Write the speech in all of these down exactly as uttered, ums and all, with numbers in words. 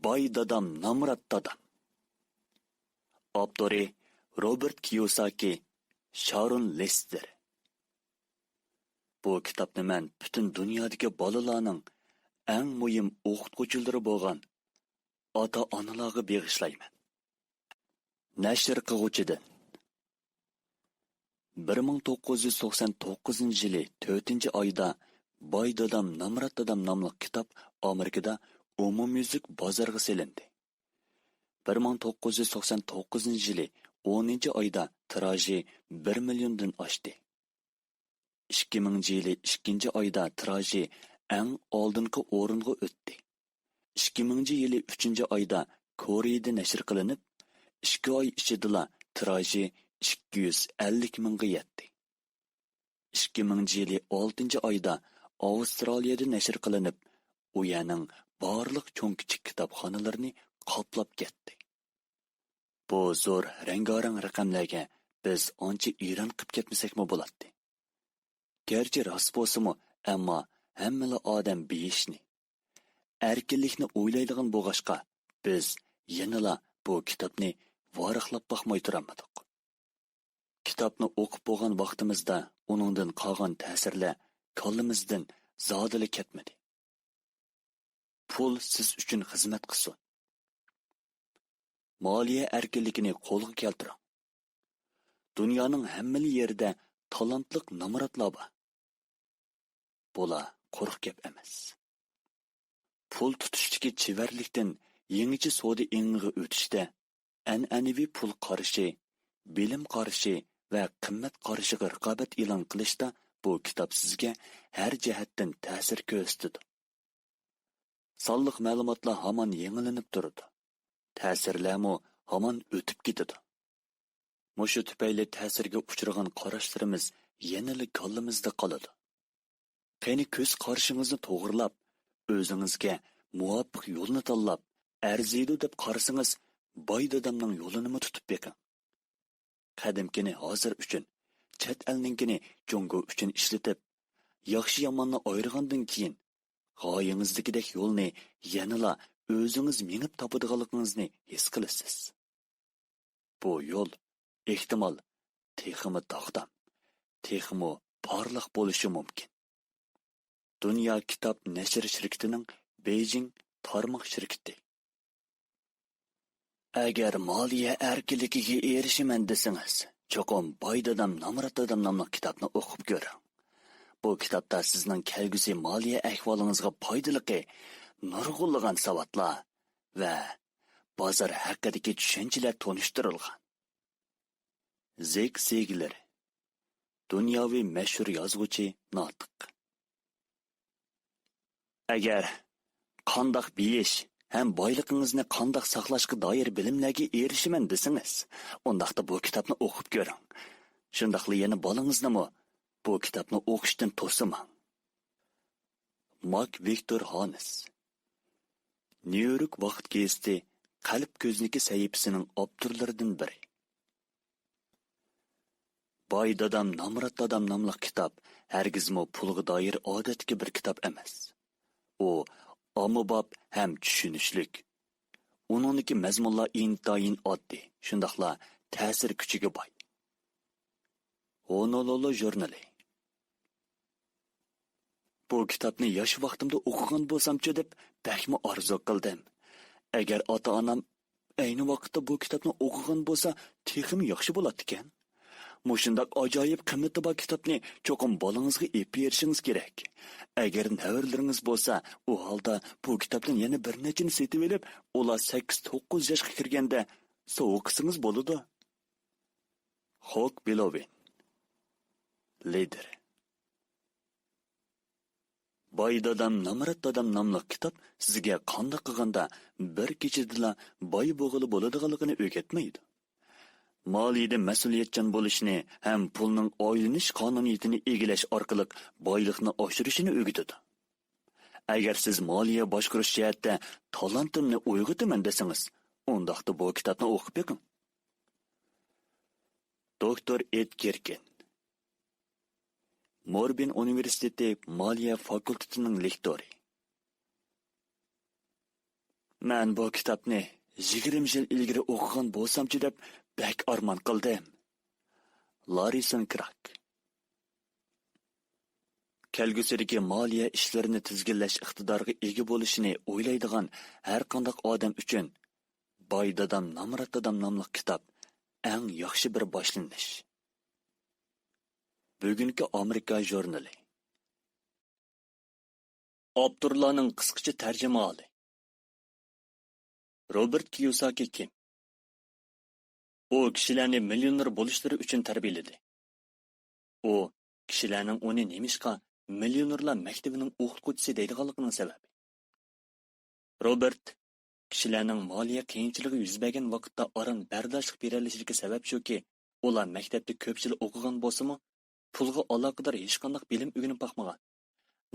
باي دادام، نامرات دادام. ئاپتورى: روبېرت كىيوساكى، شارون لېستېر. بۇ كىتابنى مەن پۈتۈن دۇنيادىكى بالىلارنىڭ، ئەڭ مۇھىم ئوقۇتقۇچىلىرى بولغان ئاتا-ئانىلارغا بېغىشلايمەن. نەشر قىلغۇچىدىن: بىر مىڭ توققۇز يۈز توقسان توققۇزىنچى يىلى تۆتىنچى ئايدا باي دادام، نامرات دادام ناملىق كىتاب ئامېرىكىدا ئومۇميۈزلۈك بازارغا سېلىندى. بىر مىڭ توققۇز يۈز توقسان توققۇزىنچى يىلى ئونىنچى ئايدا تىراژى بىر مىليوندىن ئاشتى. ئىككى مىڭىنچى يىلى ئىككىنچى ئايدا تىراژى ئەڭ ئالدىنقى ئورۇنغا ئۆتتى. ئىككى مىڭىنچى يىلى ئۈچىنچى ئايدا كورېيىدە نەشر قىلىنىپ، ئىككى ئاي ئىچىدىلا تىراژى ئىككى يۈز ئەللىك مىڭغا يەتتى. ئىككى مىڭىنچى يىلى ئالتىنچى ئايدا ئاۋسترالىيەدە نەشر قىلىنىپ، ئۇ يەرنىڭ بارلىق چوڭ-كىچىك كىتابخانىلىرىنى قاپلاپ كەتتى. بۇ زور رەڭگارەڭ رەقەملەرگە بىز ئانچە ھەيران قېلىپ كەتمىسەكمۇ بولاتتى. گەرچە راست بولسىمۇ، ئەمما ھەممىلا ئادەم بېيىشنى، ئەركىنلىكنى ئويلايدىغان بولغاچقا، بىز يەنىلا بۇ كىتابنى ۋاراقلاپ باقماي تۇرالمىدۇق. كىتابنى ئوقۇپ بولغان ۋاقتىمىزدا ئۇنىڭدىن قالغان تەسىرلەر كاللىمىزدىن زادىلا كەتمىدى. پۇل سىز ئۈچۈن خىزمەت قىلسۇن. مالىيە ئەركىنلىكىنى قولغا كەلتۈرۈڭ. دۇنيانىڭ ھەممىلا يېرىدە تالانتلىق نامراتلار بار. بۇلار قۇرۇق گەپ ئەمەس. پۇل تۇتۇشتىكى چېۋەرلىكتىن يېڭىچە سودا ئېڭىغا ئۆتۈشتە، ئەنئەنىۋى پۇل قارىشى، بىلىم قارىشى ۋە قىممەت قارىشىغا رىقابەت ئېلان قىلىشتا بۇ كىتاب سىزگە ھەر جەھەتتىن تەسىر كۆرسىتىدۇ. سانلىق مەلۇماتلار ھامان يېڭىلىنىپ تۇرىدۇ. تەسىرلەرمۇ ھامان ئۆتۈپ كېتىدۇ. مۇشۇ تۈپەيلى تەسىرگە ئۇچرىغان قاراشلىرىمىز يەنىلا كاللىمىزدا قالىدۇ. قېنى، كۆز قارىشىڭىزنى توغرىلاپ، ئۆزىڭىزگە مۇۋاپىق يولنى تاللاپ، ئەرزىيدۇ دەپ قارىسىڭىز، باي دادامنىڭ يولىنىمۇ تۇتۇپ بېقىڭ. قەدىمكىنى ھازىر ئۈچۈن، چەت ئەلنىڭكىنى جۇڭگو ئۈچۈن ئىشلىتىپ، ياخشى-ياماننى ئايرىغاندىن كېيىن، غايىڭىزدىكىدەك يولنى يەنىلا ئۆزىڭىز مېڭىپ تاپىدىغانلىقىڭىزنى ھېس قىلىسىز. بۇ يول، ئېھتىمال، تېخىمۇ داغدام، تېخىمۇ پارلاق بولۇشى مۇمكىن. دۇنيا كىتاب نەشر شىركىتىنىڭ بېيجىڭ تارماق شىركىتى. ئەگەر مالىيە ئەركىنلىكىگە ئېرىشىمەن دېسىڭىز، چوقۇم باي دادام، نامرات دادام ناملىق كىتابنى ئوقۇپ كۆرۈڭ. بۇ كىتابتا سىزنىڭ كەلگۈسى مالىيە ئەھۋالىڭىزغا پايدىلىقى نۇرغۇنلىغان ساۋاتلار ۋە بازار ھەققىدىكى چۈشەنچىلەر تونۇشتۇرۇلغان. زېگ زىگلېر، دۇنياۋى مەشھۇر يازغۇچى، ناتىق. ئەگەر قانداق بېيىش ھەم بايلىقىڭىزنى قانداق ساقلاشقا دائىر بىلىملەرگە ئېرىشىمەن دېسىڭىز، ئۇنداقتا بۇ كىتابنى ئوقۇپ كۆرۈڭ. شۇنداقلا يەنە بالىڭىزنىمۇ بۇ كىتابنى ئوقۇشتىن توسىماڭ. ماك ۋىكتور ھانس، نيۇ يورك ۋاقىت گېزىتى قەلب كۆزنىكى سەھىپىسىنىڭ ئاپتورلىرىدىن بىرى. باي دادام، نامرات دادام ناملىق كىتاب ھەرگىزمۇ پۇلغا دائىر ئادەتتىكى بىر كىتاب ئەمەس. ئۇ ئاممىباب ھەم چۈشىنىشلىك. ئۇنىڭدىكى مەزمۇنلار ئىنتايىن ئاددىي، شۇنداقلا تەسىر كۈچىگە باي. ھونولۇلۇ ژۇرنىلى. بۇ كىتابنى ياش ۋاقتىمدا ئوقۇغان بولسامچۇ دەپ بەكمۇ ئارزۇ قىلدىم. ئەگەر ئاتا-ئانام ئەينى ۋاقىتتا بۇ كىتابنى ئوقۇغان بولسا، تېخىمۇ ياخشى بولاتتىكەن. مۇشۇنداق ئاجايىپ قىممىتى بار كىتابنى چوقۇم بالىڭىزغا ئېلىپ بېرىشىڭىز كېرەك. ئەگەر نەۋرىلىرىڭىز بولسا، ئۇ ھالدا بۇ كىتابتىن يەنە بىر نەچچىنى سېتىۋېلىپ، ئۇلار سەككىز، توققۇز ياشقا كىرگەندە سوۋغا قىلسىڭىز بولىدۇ. خوك بىلوۋىن، لىدېر. باي دادام، نامرات دادام ناملىق كىتاب سىزگە قانداق قىلغاندا بىر كېچىدىلا باي بولغىلى بولىدىغانلىقىنى ئۆگەتمەيدۇ. مالىيىدە مەسئۇلىيەتچان بولۇشنى ھەم پۇلنىڭ ئايلىنىش قانۇنىيىتىنى ئىگىلەش ئارقىلىق بايلىقنى ئاشۇرۇشنى ئۆگىتىدۇ. ئەگەر سىز مالىيە باشقۇرۇش جەھەتتە تالانتىمنى ئويغىتىمەن دېسىڭىز، ئۇنداقتا بۇ كىتابنى ئوقۇپ بېقىڭ. دوكتور ئېد گىركىن، موربىن ئۇنىۋېرسىتېتى مالىيە فاكۇلتېتىنىڭ لېكتورى. مەن بۇ كىتابنى يىگىرمە يىل ئىلگىرى ئوقۇغان بولسامچۇ دەپ بەك ئارمان قىلدىم. لارىسون كراك. كەلگۈسىدىكى مالىيە ئىشلىرىنى تىزگىنلەش ئىقتىدارىغا ئىگە بولۇشىنى ئويلايدىغان ھەر قانداق ئادەم ئۈچۈن باي دادام، نامرات دادام ناملىق كىتاب ئەڭ ياخشى بىر باشلىنىش. بۈگۈنكى ئامېرىكا ژۇرنىلى. ئاپتورلارنىڭ قىسقىچە تەرجىمىھالى. روبېرت كىيوساكى كىم؟ ئۇ كىشىلەرنى مىليونېر بولۇشلىرى ئۈچۈن تەربىيەلىدى. ئۇ كىشىلەرنىڭ ئۇنى نېمىشقا مىليونېرلار مەكتىۋىنىڭ ئوقۇتقۇچىسى دەيدىغانلىقىنىڭ سەۋەبى. روبېرت كىشىلەرنىڭ مالىيە قىيىنچىلىقى يۈز بەرگەن ۋاقىتتا ئاران بەرداشلىق بېرەلىشىدىكى سەۋەب شۇكى، ئۇلار مەكتەپتە كۆپ يىل ئوقۇغان بولسىمۇ، پۇلغا ئالاقىدار ھېچقانداق بىلىم ئۆگىنىپ باقمىغان.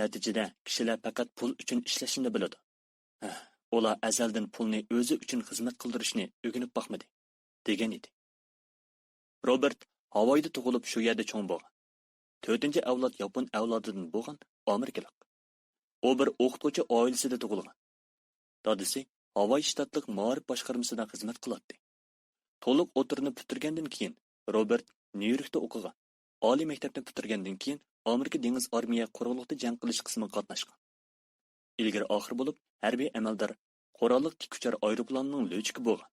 نەتىجىدە، كىشىلەر پەقەت پۇل ئۈچۈن ئىشلەشنىلا بىلىدۇ. ھە، ئۇلار ئەزەلدىن پۇلنى ئۆزى ئۈچۈن خىزمەت قىلدۇرۇشنى ئۆگىنىپ باقمىدى، دېگەن ئىدى. روبېرت ھاۋايدا تۇغۇلۇپ، شۇ يەردە چوڭ بولغان. تۆتىنچى ئەۋلاد ياپون ئەۋلادىدىن بولغان ئامېرىكىلىق. ئۇ بىر ئوقۇتقۇچى ئائىلىسىدە تۇغۇلغان. دادىسى ھاۋاي شتاتلىق مائارىپ باشقارمىسىدا خىزمەت قىلاتتى. تولۇق ئوتتۇرىنى پۈتتۈرگەندىن كېيىن، روبېرت نيۇ يوركتا ئوقۇغان. ئالىي مەكتەپنى پۈتتۈرگەندىن كېيىن، ئامېرىكا دېڭىز ئارمىيە قۇرۇقلۇقتا جەڭ قىلىش قىسمىغا قاتناشقان. ئىلگىرى ئاخىر بولۇپ، ھەربىي ئەمەلدار قوراللىق تىك ئۇچار ئايروپىلانىنىڭ لۆچۈكى بولغان.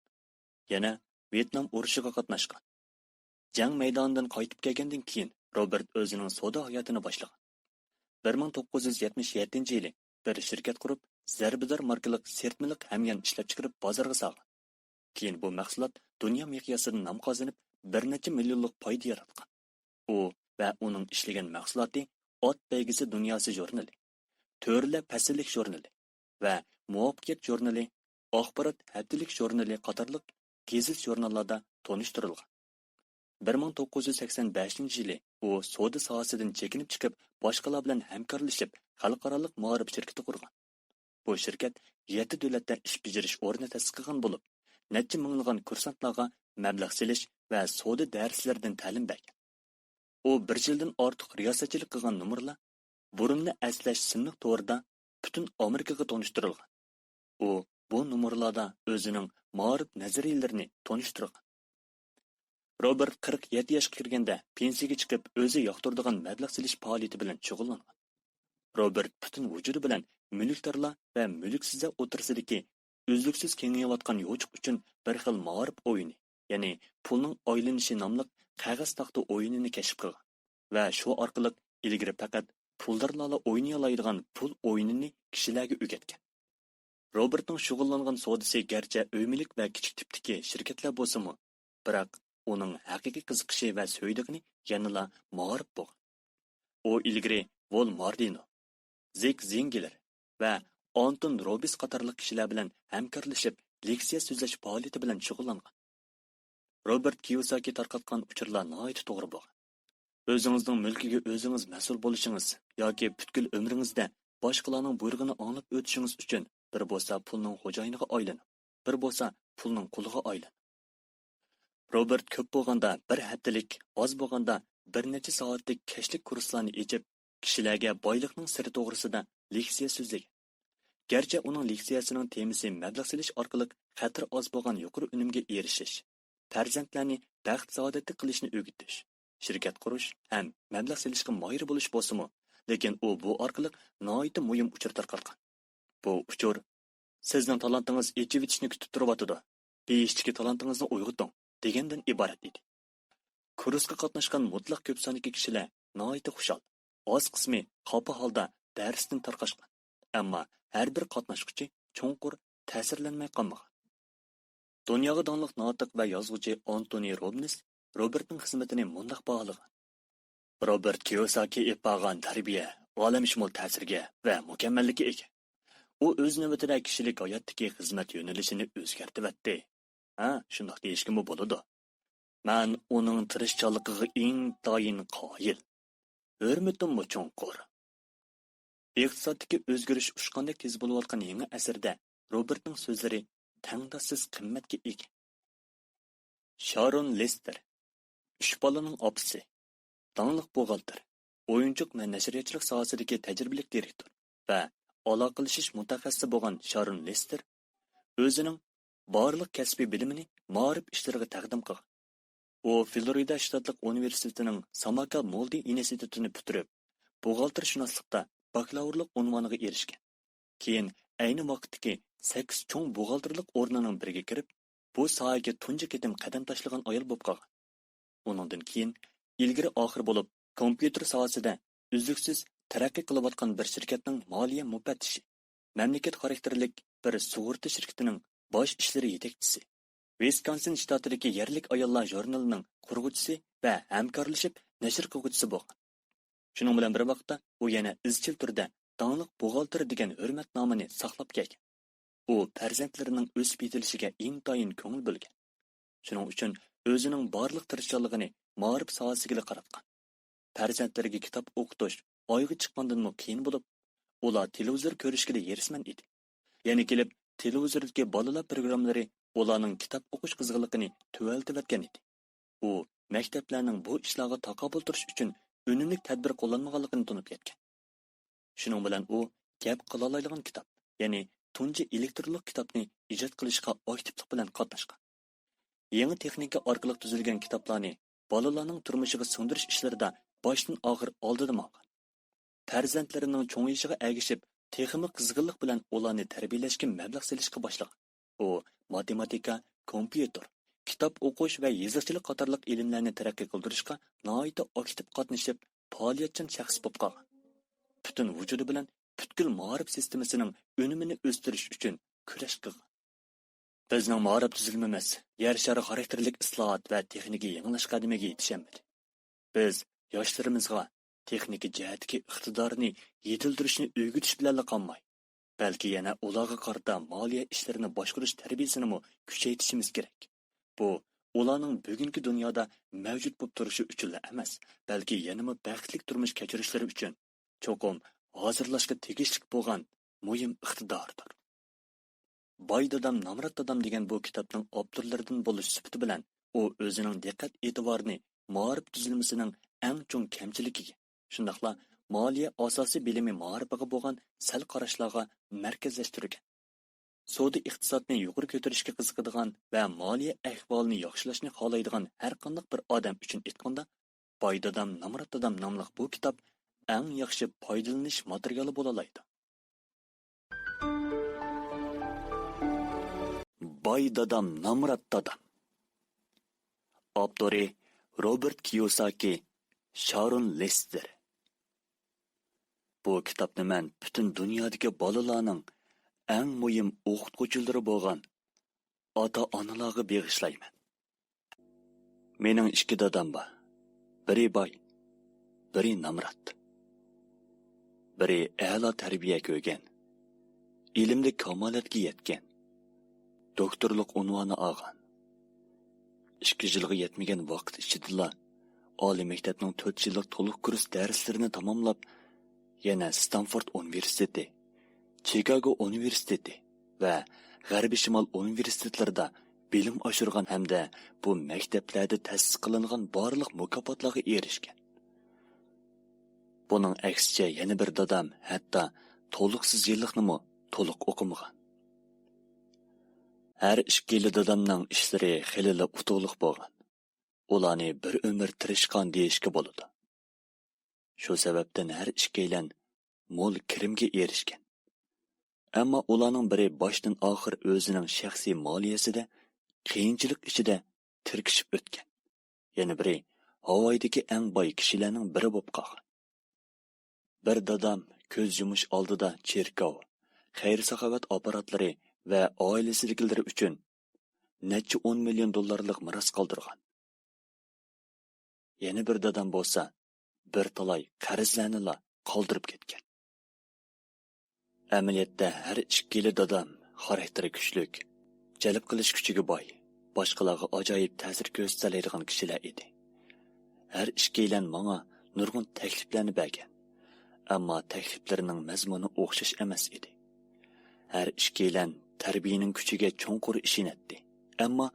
يەنە ۋيېتنام ئۇرۇشىغا قاتناشقان. جەڭ مەيدانىدىن قايتىپ كەلگەندىن كېيىن، روبېرت ئۆزىنىڭ سودا ھاياتىنى باشلىغان. بىر مىڭ توققۇز يۈز يەتمىش يەتتىنچى يىلى بىر شىركەت قۇرۇپ، زەربىدار ماركىلىق سىرتمىلىق ھەميان ئىشلەپچىقىرىپ بازارغا سالغان. كېيىن بۇ مەھسۇلات دۇنيا مىقياسىدا نام قازىنىپ، بىر نەچچە مىليونلۇق پايدا ياراتقان. ئۇ ۋە ئۇنىڭ ئىشلىگەن مەھسۇلاتى ئات بەيگىسى دۇنياسى ژۇرنىلى، تۆرىلەر پەسىللىك ژۇرنىلى ۋە مۇۋەپپەقىيەت ژۇرنىلى، ئاخبارات ھەپتىلىك ژۇرنىلى قاتارلىق گېزىت-ژۇرناللاردا تونۇشتۇرۇلغان. بىر مىڭ توققۇز يۈز سەكسەن بەشىنچى يىلى ئۇ سودا ساھەسىدىن چېكىنىپ چىقىپ، باشقىلار بىلەن ھەمكارلىشىپ، خەلقئارالىق مائارىپ شىركىتى قۇرغان. بۇ شىركەت يەتتە دۆلەتتە ئىش بېجىرىش ئورنى تەسىس قىلغان بولۇپ، نەچچە مىڭلىغان كۇرسانتلارغا مەبلەغ سېلىش ۋە سودا دەرسلىرىدىن تەلىم بەرگەن. ئۇ بىر يىلدىن ئارتۇق رىياسەتچىلىك قىلغان نومۇرلار بۇرۇننى ئەسلەش سىملىق تورىدا پۈتۈن ئامېرىكىغا تونۇشتۇرۇلغان. ئۇ بۇ نومۇرلاردا ئۆزىنىڭ مائارىپ نەزەرىيەلىرىنى تونۇشتۇرغان. روبېرت قىرىق يەتتە ياشقا كىرگەندە پېنسىيەگە چىقىپ، ئۆزى ياقتۇرىدىغان مەبلەغ سېلىش پائالىيىتى بىلەن شۇغۇللانغان. روبېرت پۈتۈن ۋۇجۇدى بىلەن مۈلۈكدارلار ۋە مۈلۈكسىزلەر ئوتتۇرىسىدىكى ئۈزلۈكسىز كېڭىيىۋاتقان يوچۇق ئۈچۈن بىر خىل مائارىپ ئويۇنى، يەنى پۇلنىڭ ئايلىنىشى ناملىق قەغەز تاختا ئويۇنىنى كەشىپ قىلغان ۋە شۇ ئارقىلىق ئىلگىرى پەقەت پۇلدارلارلا ئوينىيالايدىغان پۇل ئويۇنىنى كىشىلەرگە ئۆگەتكەن. روبېرتنىڭ شۇغۇللانغان سودىسى گەرچە ئۆي-مۈلۈك ۋە كىچىك تىپتىكى شىركەتلەر بولسىمۇ، بىراق ئۇنىڭ ھەقىقىي قىزىقىشى ۋە سۆيىدىغىنى يەنىلا مائارىپ بولغان. ئۇ ئىلگىرى ۋول ماردىنو، زىك زىڭگلېر ۋە ئانتون روبىس قاتارلىق كىشىلەر بىلەن ھەمكارلىشىپ، لېكسىيە سۆزلەش پائالىيىتى بىلەن شۇغۇللانغان. روبېرت كىيوساكى تارقاتقان ئۇچۇرلار ناھايىتى توغرا بولغان. ئۆزىڭىزنىڭ مۈلكىگە ئۆزىڭىز مەسئۇل بولۇشىڭىز ياكى پۈتكۈل ئۆمرىڭىزدە باشقىلارنىڭ بۇيرۇقىنى ئاڭلاپ ئۆتۈشىڭىز ئۈچۈن بىر بولسا پۇلنىڭ خوجايىنىغا ئايلىنىڭ، بىر بولسا پۇلنىڭ قۇلىغا ئايلىنىڭ. روبېرت كۆپ بولغاندا بىر ھەپتىلىك، ئاز بولغاندا بىر نەچچە سائەتلىك كەچلىك كۇرسلارنى ئېچىپ، كىشىلەرگە بايلىقنىڭ سىرى توغرىسىدا لېكسىيە سۆزلىگەن. گەرچە ئۇنىڭ لېكسىيەسىنىڭ تېمىسى مەبلەغ سېلىش ئارقىلىق خەتىرى ئاز بولغان يۇقىرى ئۈنۈمگە ئېرىشىش، پەرزەنتلەرنى بەخت-سائادەتلىك قىلىشنى ئۆگىتىش، شىركەت قۇرۇش ھەم مەبلەغ سېلىشقا ماھىر بولۇش بولسىمۇ، لېكىن ئۇ بۇ ئارقىلىق ناھايىتى مۇھىم ئۇچۇر تارقاتقان. بۇ ئۇچۇر، «سىزنىڭ تالانتىڭىز ئېچىۋېتىشنى كۈتۈپ تۇرۇۋاتىدۇ، بېيىشتىكى تالانتىڭىزنى ئويغىتىڭ» دېگەندىن ئىبارەت ئىدى. كۇرسقا قاتناشقان مۇتلەق كۆپ ساندىكى كىشىلەر ناھايىتى خۇشال، ئاز قىسمى خاپا ھالدا دەرستىن تارقاشقان، ئەمما ھەر بىر قاتناشقۇچى چوڭقۇر تەسىرلەنمەي قالمىغان. دۇنياغا داڭلىق ناتىق ۋە يازغۇچى ئانتونى روبنس روبېرتنىڭ خىزمىتىنى مۇنداق باھالىغان: روبېرت كىيوساكى ئېلىپ بارغان تەربىيە ئالەمشۇمۇل تەسىرگە ۋە مۇكەممەللىككە ئىگە. ئۇ ئۆز نۆۋىتىدە كىشىلىك ھاياتتىكى خىزمەت يۆنىلىشىنى ئۆزگەرتىۋەتتى. ھە، شۇنداق دېيىشكىمۇ بولىدۇ. مەن ئۇنىڭ تىرىشچانلىقىغا ئىنتايىن قايىل. ھۆرمىتىممۇ چوڭقۇر. ئىقتىسادتىكى ئۆزگىرىش ئۇچقاندەك تېز بولۇۋاتقان يېڭى ئەسىردە روبېرتنىڭ سۆزلىرى تەڭداشسىز قىممەتكە ئىگە. شارون لېستېر، ئۈچ بالىنىڭ ئاپىسى، داڭلىق بوغالتىر، ئويۇنچۇق ۋە نەشرىياتچىلىق ساھەسىدىكى تەجرىبىلىك دىرېكتور ۋە ئالاقىلىشىش مۇتەخەسسىسى بولغان شارون لېستېر ئۆزىنىڭ بارلىق كەسپىي بىلىمىنى مائارىپ ئىشلىرىغا تەقدىم قىلغان. ئۇ فلورىدا شتاتلىق ئۇنىۋېرسىتېتىنىڭ ساماكا مولدى ئىنستىتۇتىنى پۈتتۈرۈپ، بوغالتىرشۇناسلىقتا باكلاۋۇرلۇق ئۇنۋانىغا ئېرىشكەن. كېيىن ئەينى ۋاقىتتىكى سەككىز چوڭ بوغالتىرلىق ئورنىنىڭ بىرىگە كىرىپ، بۇ ساھەگە تۇنجى قېتىم قەدەم تاشلىغان ئايال بولۇپ قالغان. ئۇنىڭدىن كېيىن ئىلگىرى ئاخىر بولۇپ، كومپيۇتېر ساھەسىدە ئۈزلۈكسىز تەرەققىي قىلىۋاتقان بىر شىركەتنىڭ مالىيە مۇپەتتىشى، مەملىكەت خاراكتېرلىك بىر سۇغۇرتا شىركىتىنىڭ باش ئىشلىرى يېتەكچىسى، ۋىسكونسىن شتاتىدىكى يەرلىك ئاياللار ژۇرنىلىنىڭ قۇرغۇچىسى ۋە ھەمكارلىشىپ نەشر قىلغۇچىسى بولغان. شۇنىڭ بىلەن بىر ۋاقىتتا، ئۇ يەنە ئىزچىل تۈردە داڭلىق بوغالتىر دېگەن ھۆرمەت نامىنى ساقلاپ كەلگەن. ئۇ پەرزەنتلىرىنىڭ ئۆسۈپ يېتىلىشىگە ئىنتايىن كۆڭۈل بۆلگەن. شۇنىڭ ئۈچۈن ئۆزىنىڭ بارلىق تىرىشچانلىقىنى مائارىپ ساھەسىگىلا قاراتقان. پەرزەنتلىرىگە كىتاب ئوقۇتۇش ئايىغى چىققاندىنمۇ قىيىن بولۇپ، ئۇلار تېلېۋىزور كۆرۈشكىلا ھېرىسمەن ئىدى. يەنە كېلىپ، تېلېۋىزوردىكى بالىلار پروگراممىلىرى ئۇلارنىڭ كىتاب ئوقۇش قىزغىنلىقىنى تۆۋەنلىتىۋەتكەن ئىدى. ئۇ مەكتەپلەرنىڭ بۇ ئىشلارغا تاقابىل تۇرۇش ئۈچۈن ئۈنۈملۈك تەدبىر قوللانمىغانلىقىنى تونۇپ يەتكەن. شۇنىڭ بىلەن ئۇ گەپ قىلالايدىغان كىتاب، يەنى تۇنجى ئېلېكترونلۇق كىتابنى ئىجاد قىلىشقا ئاكتىپلىق بىلەن قاتناشقان. يېڭى تېخنىكا ئارقىلىق تۈزۈلگەن كىتابلارنى بالىلارنىڭ تۇرمۇشىغا سىڭدۈرۈش ئىشلىرىدا باشتىن ئاخىر ئالدىدا ماڭغان. پەرزەنتلىرىنىڭ چوڭىيىشىغا ئەگىشىپ، تېخىمۇ قىزغىنلىق بىلەن ئۇلارنى تەربىيەلەشكە مەبلەغ سېلىشقا باشلىغان. ئۇ ماتېماتىكا، كومپيۇتېر، كىتاب ئوقۇش ۋە يېزىقچىلىق قاتارلىق ئىلىملەرنى تەرەققىي قىلدۇرۇشقا ناھايىتى ئاكتىپ قاتنىشىپ، پائالىيەتچان شەخس بولۇپ قالغان. پۈتۈن ۋۇجۇدى بىلەن پۈتكۈل مائارىپ سىستېمىسىنىڭ ئۈنۈمىنى ئۆستۈرۈش ئۈچۈن كۈرەش قىلغان. بىزنىڭ مائارىپ تۈزۈلمىمىز يەر شارى خاراكتېرلىك ئىسلاھات ۋە تېخنىكا يېڭىلاش قەدىمىگە يېتىشەلمىدى. بىز ياشلىرىمىزغا تېخنىكا جەھەتتىكى ئىقتىدارىنى يېتىلدۈرۈشنى ئۆگىتىش بىلەنلا قالماي، بەلكى يەنە ئۇلارغا قارىتا مالىيە ئىشلىرىنى باشقۇرۇش تەربىيەسىنىمۇ كۈچەيتىشىمىز كېرەك. بۇ ئۇلارنىڭ بۈگۈنكى دۇنيادا مەۋجۇت بولۇپ تۇرۇشى ئۈچۈنلا ئەمەس، بەلكى يەنىمۇ بەختلىك تۇرمۇش كەچۈرۈشلىرى ئۈچۈن چوقۇم ھازىرلاشقا تېگىشلىك بولغان مۇھىم ئىقتىداردۇر. باي دادام، نامرات دادام دېگەن بۇ كىتابنىڭ ئاپتورلىرىدىن بولۇش سۈپىتى بىلەن، ئۇ ئۆزىنىڭ دىققەت ئېتىبارىنى مائارىپ تۈزۈلمىسىنىڭ ئەڭ چوڭ كەمچىلىكىگە، شۇنداقلا مالىيە ئاساسىي بىلىمى مائارىپىغا بولغان سەل قاراشلارغا مەركەزلەشتۈرگەن. سودا ئىقتىسادنى يۇقىرى كۆتۈرۈشكە قىزىقىدىغان ۋە مالىيە ئەھۋالىنى ياخشىلاشنى خالايدىغان ھەرقانداق بىر ئادەم ئۈچۈن ئېيتقاندا، باي دادام، نامرات دادام ناملىق بۇ كىتاب ئەڭ ياخشى پايدىلىنىش ماتېرىيالى بولالايدۇ. باي دادام، نامرات دادام. ئاپتورى روبېرت كىيوساكى، شارون لېستېر. بۇ كىتابنى مەن پۈتۈن دۇنيادىكى بالىلارنىڭ ئەڭ مۇھىم ئوقۇتقۇچىلىرى بولغان ئاتا-ئانىلارغا بېغىشلايمەن. مېنىڭ ئىككى دادام بار. بىرى باي، بىرى نامرات. بىرى ئەلا تەربىيە كۆرگەن، ئىلىمدە كامالەتكە يەتكەن، دوكتورلۇق ئۇنۋانى ئالغان. ئىككى يىلغا يەتمىگەن ۋاقىت ئىچىدىلا ئالىي مەكتەپنىڭ تۆت يىللىق تولۇق كۇرس دەرسلىرىنى تاماملاپ، يەنە ستانفورد ئۇنىۋېرسىتېتى، چىكاگو ئۇنىۋېرسىتېتى ۋە غەربىي شىمال ئۇنىۋېرسىتېتلىرىدا بىلىم ئاشۇرغان ھەمدە بۇ مەكتەپلەردە تەسىس قىلىنغان بارلىق مۇكاپاتلارغا ئېرىشكەن. بۇنىڭ ئەكسىچە، يەنە بىر دادام ھەتتا تولۇقسىز يىللىقنىمۇ تولۇق ئوقۇمىغان. ھەر ئىككىيلى دادامنىڭ ئىشلىرى خېلىلا ئۇتۇقلۇق بولغان. ئۇلارنى بىر ئۆمۈر تىرىشقان دېيىشكە بولىدۇ. شۇ سەۋەبتىن ھەر ئىككىيلەن مول كىرىمگە ئېرىشكەن. ئەمما ئۇلارنىڭ بىرى باشتىن ئاخىر ئۆزىنىڭ شەخسىي مالىيەسىدە قىيىنچىلىق ئىچىدە تىركىشىپ ئۆتكەن. يەنە بىرى ھاۋايدىكى ئەڭ باي كىشىلەرنىڭ بىرى بولۇپ قالغان. بىر دادام كۆز يۇمۇش ئالدىدا چېركاۋ، خەير-ساخاۋەت ئاپپاراتلىرى ۋە ئائىلىسىدىكىلىرى ئۈچۈن نەچچە ئون مىليون دوللارلىق مىراس قالدۇرغان. يەنە بىر دادام بولسا بىر تالاي قەرزلەرنىلا قالدۇرۇپ كەتكەن. ئەمەلىيەتتە ھەر ئىككىيلى دادام خاراكتېرى كۈچلۈك، جەلپ قىلىش كۈچىگە باي، باشقىلارغا ئاجايىپ تەسىر كۆرسىتەلەيدىغان كىشىلەر ئىدى. ھەر ئىككىيلەن ماڭا نۇرغۇن تەكلىپلەرنى بەرگەن. ئەمما تەكلىپلىرىنىڭ مەزمۇنى ئوخشاش ئەمەس ئىدى. ھەر ئىككىيلەن تەربىيەنىڭ كۈچىگە چوڭقۇر ئىشىنەتتى. ئەمما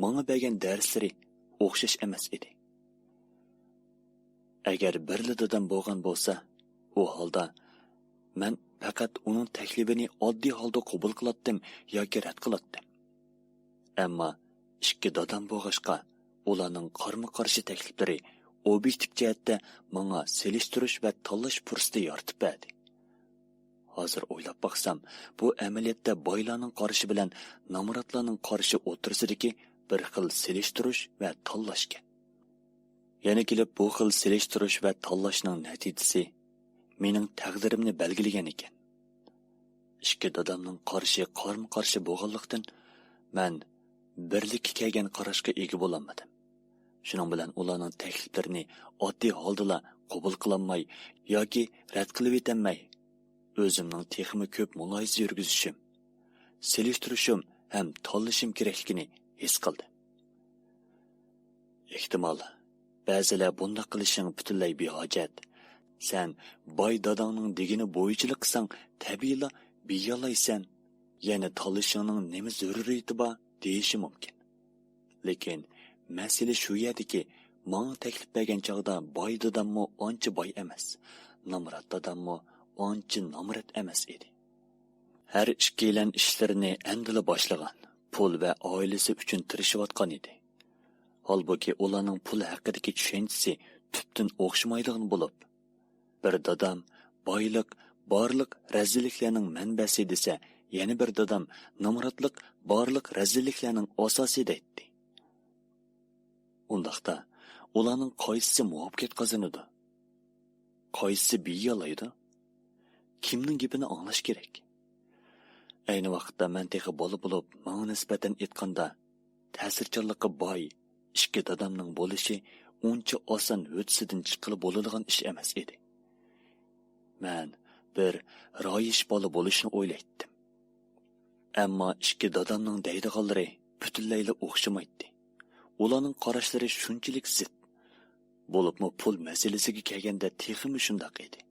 ماڭا بەرگەن دەرسلىرى ئوخشاش ئەمەس ئىدى. ئەگەر بىرلا دادام بولغان بولسا، ئۇ ھالدا مەن پەقەت ئۇنىڭ تەكلىپىنى ئاددىي ھالدا قوبۇل قىلاتتىم ياكى رەت قىلاتتىم. ئەمما ئىككى دادام بولغاچقا، ئۇلارنىڭ قارمۇ قارشى تەكلىپلىرى ئوبيېكتىپ جەھەتتە ماڭا سېلىشتۇرۇش ۋە تاللاش پۇرسىتى يارىتىپ بەردى. ھازىر ئويلاپ باقسام، بۇ ئەمەلىيەتتە بايلارنىڭ قارىشى بىلەن نامراتلارنىڭ قارىشى ئوتتۇرىسىدىكى بىر خىل سېلىشتۇرۇش ۋە تاللاشكەن. يەنە كېلىپ بۇ خىل سېلىشتۇرۇش ۋە تاللاشنىڭ نەتىجىسى مېنىڭ تەقدىرىمنى بەلگىلىگەن ئىكەن. ئىككى دادامنىڭ قارىشى قارمۇ قارشى بولغانلىقتىن، مەن بىرلىككە كەلگەن قاراشقا ئىگە بولالمىدىم. شۇنىڭ بىلەن ئۇلارنىڭ تەكلىپلىرىنى ئاددىي ھالدىلا قوبۇل قىلالماي ياكى رەت قىلىۋېتەلمەي، ئۆزۈمنىڭ تېخىمۇ كۆپ مۇلاھىزە يۈرگۈزۈشۈم، سېلىشتۇرۇشۇم ھەم تاللىشىم كېرەكلىكىنى ھېس قىلدىم. ئېھتىمال، بەزىلەر بۇنداق قىلىشىڭ پۈتۈنلەي بىھاجەت. سەن باي داداڭنىڭ دېگىنى بويىچىلا قىلساڭ، تەبىئىيلا بىيالايسەن. يەنە تاللىشىڭنىڭ نېمە زۆرۈرىيىتى بار دېيىشى مۇمكىن. لېكىن مەسىلە شۇ يەردىكى، ماڭا تەكلىپ بەرگەن چاغدا باي داداممۇ ئانچە باي ئەمەس، نامرات داداممۇ ئانچە نامرات ئەمەس ئىدى. ھەر ئىككىيلەن ئىشلىرىنى ئەمدىلا باشلىغان، پۇل ۋە ئائىلىسى ئۈچۈن تىرىشىۋاتقان ئىدى. ھالبۇكى، ئۇلارنىڭ پۇل ھەققىدىكى چۈشەنچىسى تۈپتىن ئوخشىمايدىغان بولۇپ، بىر دادام بايلىق بارلىق رەزىللىكلەرنىڭ مەنبەسى دېسە، يەنە بىر دادام نامراتلىق بارلىق رەزىللىكلەرنىڭ ئاساسى دەيتتى. ئۇنداقتا، ئۇلارنىڭ قايسىسى مۇۋەپپەقىيەت قازىنىدۇ؟ قايسىسى بىيالايدۇ؟ كىمنىڭ گېپىنى ئاڭلاش كېرەك؟ ئەينى ۋاقىتتا مەن تېخى بالا بولۇپ، ماڭا نىسبەتەن ئېيتقاندا، تەسىرچانلىققا باي ئىككى دادامنىڭ بولۇشى ئۇنچە ئاسان ھۆددىسىدىن چىققىلى بولىدىغان ئىش ئەمەس ئىدى. مەن بىر رايىش بالا بولۇشنى ئويلايتتىم. ئەمما ئىككى دادامنىڭ دەيدىغانلىرى پۈتۈنلەيلا ئوخشىمايتتى. ئۇلارنىڭ قاراشلىرى شۇنچىلىك زىت. بولۇپمۇ پۇل مەسىلىسىگە كەلگەندە تېخىمۇ شۇنداق ئىدى.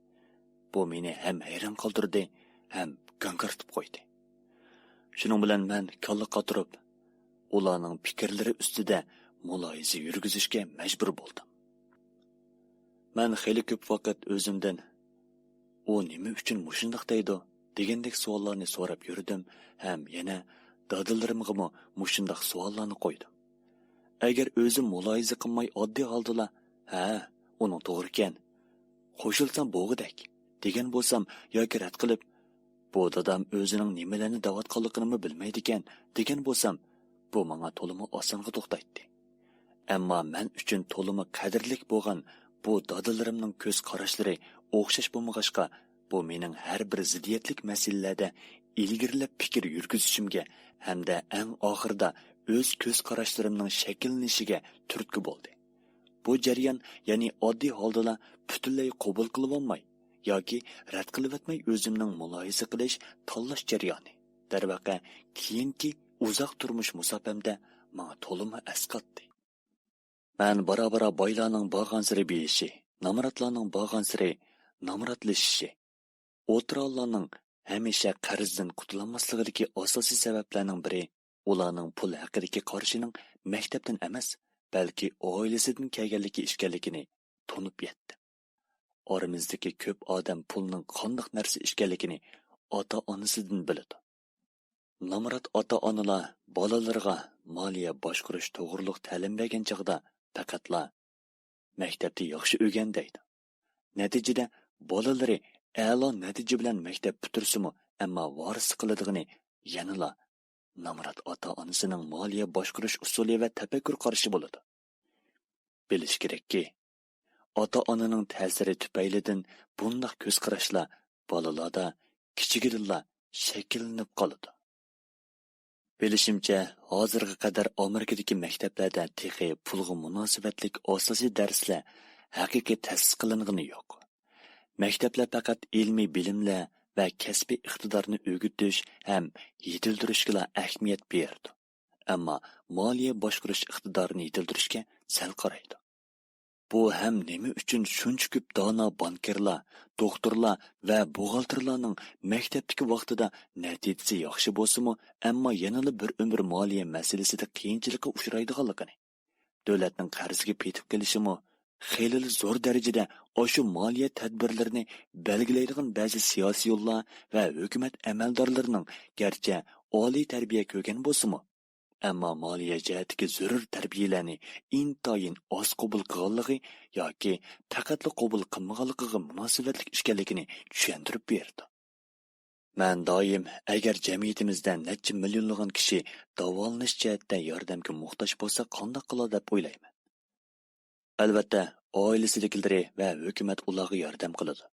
بۇ مېنى ھەم ھەيران قالدۇردى، ھەم گاڭگىرىتىپ قويدى. شۇنىڭ بىلەن مەن كاللا قاتۇرۇپ، ئۇلارنىڭ پىكىرلىرى ئۈستىدە مۇلاھىزە يۈرگۈزۈشكە مەجبۇر بولدۇم. مەن خېلى كۆپ ۋاقىت ئۆزۈمدىن، «ئۇ نېمە ئۈچۈن مۇشۇنداق دەيدۇ؟» دېگەندەك سوئاللارنى سوراپ يۈردۈم ھەم يەنە دادىلىرىمغىمۇ مۇشۇنداق سوئاللارنى قويدۇم. ئەگەر ئۆزۈم مۇلاھىزە قىلماي ئاددىي ھالدىلا، «ھە، ئۇنىڭ توغرىكەن، قوشۇلسام بوغۇدەك» دېگەن بولسام ياكى رەت قىلىپ، «بۇ دادام ئۆزىنىڭ نېمىلەرنى دەۋاتقانلىقىنىمۇ بىلمەيدىكەن» دېگەن بولسام، بۇ ماڭا تولىمۇ ئاسانغا توختايتتى. ئەمما مەن ئۈچۈن تولىمۇ قەدىرلىك بولغان بۇ دادىلىرىمنىڭ كۆز قاراشلىرى ئوخشاش بولمىغاچقا، بۇ مېنىڭ ھەر بىر زىددىيەتلىك مەسىلىلەردە ئىلگىرىلەپ پىكىر يۈرگۈزۈشۈمگە ھەمدە ئەڭ ئاخىرىدا ئۆز كۆز قاراشلىرىمنىڭ شەكىللىنىشىگە تۈرتكە بولدى. بۇ جەريان، يەنى ئاددىي ھالدىلا پۈتۈنلەي قوبۇل قىلىۋالماي ياكى رەت قىلىۋەتمەي ئۆزۈمنىڭ مۇلاھىزە قىلىش، تاللاش جەريانى، دەرۋەقە، كېيىنكى ئۇزاق تۇرمۇش مۇساپەمدە ماڭا تولىمۇ ئەسقاتتى. مەن بارا-بارا بايلارنىڭ بارغانسېرى بېيىشى، نامراتلارنىڭ بارغانسېرى نامراتلىشىشى، ئوتتۇرالارنىڭ ھەمىشە قەرزدىن قۇتۇلالماسلىقىدىكى ئاساسىي سەۋەبلەرنىڭ بىرى ئۇلارنىڭ پۇل ھەققىدىكى قارىشىنىڭ مەكتەپتىن ئەمەس، بەلكى ئائىلىسىدىن كەلگەنلىكى ئىكەنلىكىنى تونۇپ يەتتىم. ئارىمىزدىكى كۆپ ئادەم پۇلنىڭ قانداق نەرسە ئىكەنلىكىنى ئاتا-ئانىسىدىن بىلىدۇ. نامرات ئاتا-ئانىلار بالىلىرىغا مالىيە باشقۇرۇش توغرۇلۇق تەلىم بەرگەن چاغدا پەقەتلا «مەكتەپتە ياخشى ئۆگەن» دەيدۇ. نەتىجىدە بالىلىرى ئەلا نەتىجە بىلەن مەكتەپ پۈتتۈرسىمۇ، ئەمما ۋارىسلىق قىلىدىغىنى يەنىلا نامرات ئاتا-ئانىسىنىڭ مالىيە باشقۇرۇش ئۇسۇلى ۋە تەپەككۇر قارىشى بولىدۇ. بىلىش كېرەككى، ئاتا-ئانىنىڭ تەسىرى تۈپەيلىدىن بۇنداق كۆز قاراشلار بالىلاردا كىچىكىدىنلا شەكىللىنىپ قالىدۇ. بىلىشىمچە، ھازىرغا قەدەر ئامېرىكىدىكى مەكتەپلەردە تېخى پۇلغا مۇناسىۋەتلىك ئاساسىي دەرسلەر ھەقىقىي تەسىس قىلىنغىنى يوق. مەكتەپلەر پەقەت ئىلمىي بىلىملەر ۋە كەسپىي ئىقتىدارنى ئۆگىتىش ھەم يېتىلدۈرۈشكىلا ئەھمىيەت بېرىدۇ، ئەمما مالىيە باشقۇرۇش ئىقتىدارىنى يېتىلدۈرۈشكە سەل قارايدۇ. بۇ ھەم نېمە ئۈچۈن شۇنچە كۆپ دانا بانكىرلار، دوختۇرلار ۋە بوغالتىرلارنىڭ مەكتەپتىكى ۋاقتىدا نەتىجىسى ياخشى بولسىمۇ، ئەمما يەنىلا بىر ئۆمۈر مالىيە مەسىلىسىدە قىيىنچىلىققا ئۇچرايدىغانلىقىنى، دۆلەتنىڭ قەرزىگە پېتىپ قېلىشىمۇ خېلىلا زور دەرىجىدە ئاشۇ مالىيە تەدبىرلىرىنى بەلگىلەيدىغان بەزى سىياسىيونلار ۋە ھۆكۈمەت ئەمەلدارلىرىنىڭ گەرچە ئالىي تەربىيە كۆرگەن بولسىمۇ، ئەمما مالىيە جەھەتتىكى زۆرۈر تەربىيەلەرنى ئىنتايىن ئاز قوبۇل قىلغانلىقى ياكى پەقەتلا قوبۇل قىلمىغانلىقىغا مۇناسىۋەتلىك ئىكەنلىكىنى چۈشەندۈرۈپ بېرىدۇ. مەن دائىم، ئەگەر جەمئىيىتىمىزدە نەچچە مىليونلىغان كىشى داۋالىنىش جەھەتتە ياردەمگە موھتاج بولسا، قانداق قىلار دەپ ئويلايمەن. ئەلۋەتتە، ئائىلىسىدىكىلىرى ۋە ھۆكۈمەت ئۇلارغا ياردەم قىلىدۇ.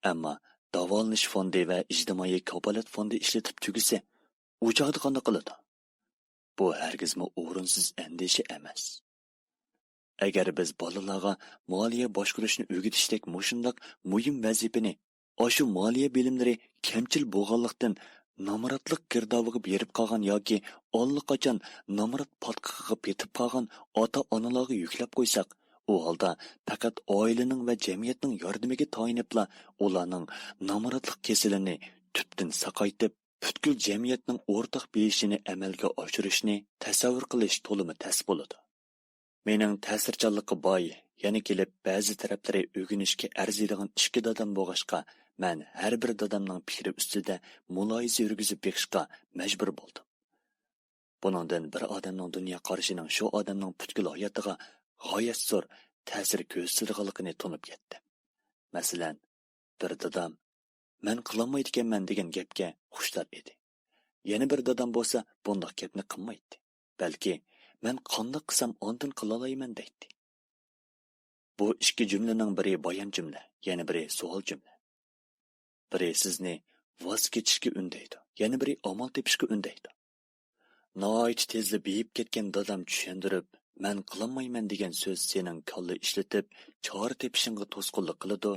ئەمما داۋالىنىش فوندى ۋە ئىجتىمائىي كاپالەت فوندى ئىشلىتىپ تۈگىسە، ئۇ چاغدا قانداق قىلىدۇ؟ بۇ ھەرگىزمۇ ئورۇنسىز ئەندىشە ئەمەس. ئەگەر بىز بالىلارغا مالىيە باشقۇرۇشنى ئۆگىتىشتەك مۇشۇنداق مۇھىم ۋەزىپىنى، ئاشۇ مالىيە بىلىملىرى كەمچىل بولغانلىقتىن، نامراتلىق گىردابىغا بېرىپ قالغان ياكى ئاللىقاچان نامرات پاتقىقىغا پېتىپ قالغان ئاتا-ئانىلارغا يۈكلەپ قويساق، ئۇ ھالدا پەقەت ئائىلىنىڭ ۋە جەمئىيەتنىڭ ياردىمىگە تايىنىپلا ئۇلارنىڭ نامراتلىق كېسىلىنى تۈپتىن ساقايتىپ، پۈتكۈل جەمئىيەتنىڭ ئورتاق بېيىشىنى ئەمەلگە ئاشۇرۇشنى تەسەۋۋۇر قىلىش تولىمۇ تەس بولىدۇ. مېنىڭ تەسىرچانلىققا باي، يەنە كېلىپ بەزى تەرەپلىرى ئۆگىنىشكە ئەرزىيدىغان ئىككى دادام بولغاچقا، مەن ھەر بىر دادامنىڭ پىكرى ئۈستىدە مۇلاھىزە يۈرگۈزۈپ بېقىشقا مەجبۇر بولدۇم. بۇنىڭدىن بىر ئادەمنىڭ دۇنيا قارىشىنىڭ شۇ ئادەمنىڭ پۈتكۈل ھاياتىغا غايەت زور تەسىر كۆرسىتىدىغانلىقىنى تونۇپ يەتتىم. مەسىلەن، بىر دادام، «مەن قىلالمايدىكەنمەن» دېگەن گەپكە خۇشتار ئىدى. يەنە بىر دادام بولسا بۇنداق گەپنى قىلمايتتى. بەلكى، «مەن قانداق قىلسام ئاندىن قىلالايمەن» دەيتتى. بۇ ئىككى جۈملىنىڭ بىرى بايان جۈملە، يەنە بىرى سوئال جۈملە. بىرى سىزنى ۋاز كېچىشكە ئۈندەيدۇ، يەنە بىرى ئامال تېپىشقا ئۈندەيدۇ. ناھايىتى تېزلا بېيىپ كەتكەن دادام چۈشەندۈرۈپ، «مەن قىلالمايمەن» دېگەن سۆز سېنىڭ كاللا ئىشلىتىپ، چارە تېپىشىڭغا توسقۇنلۇق قىلىدۇ.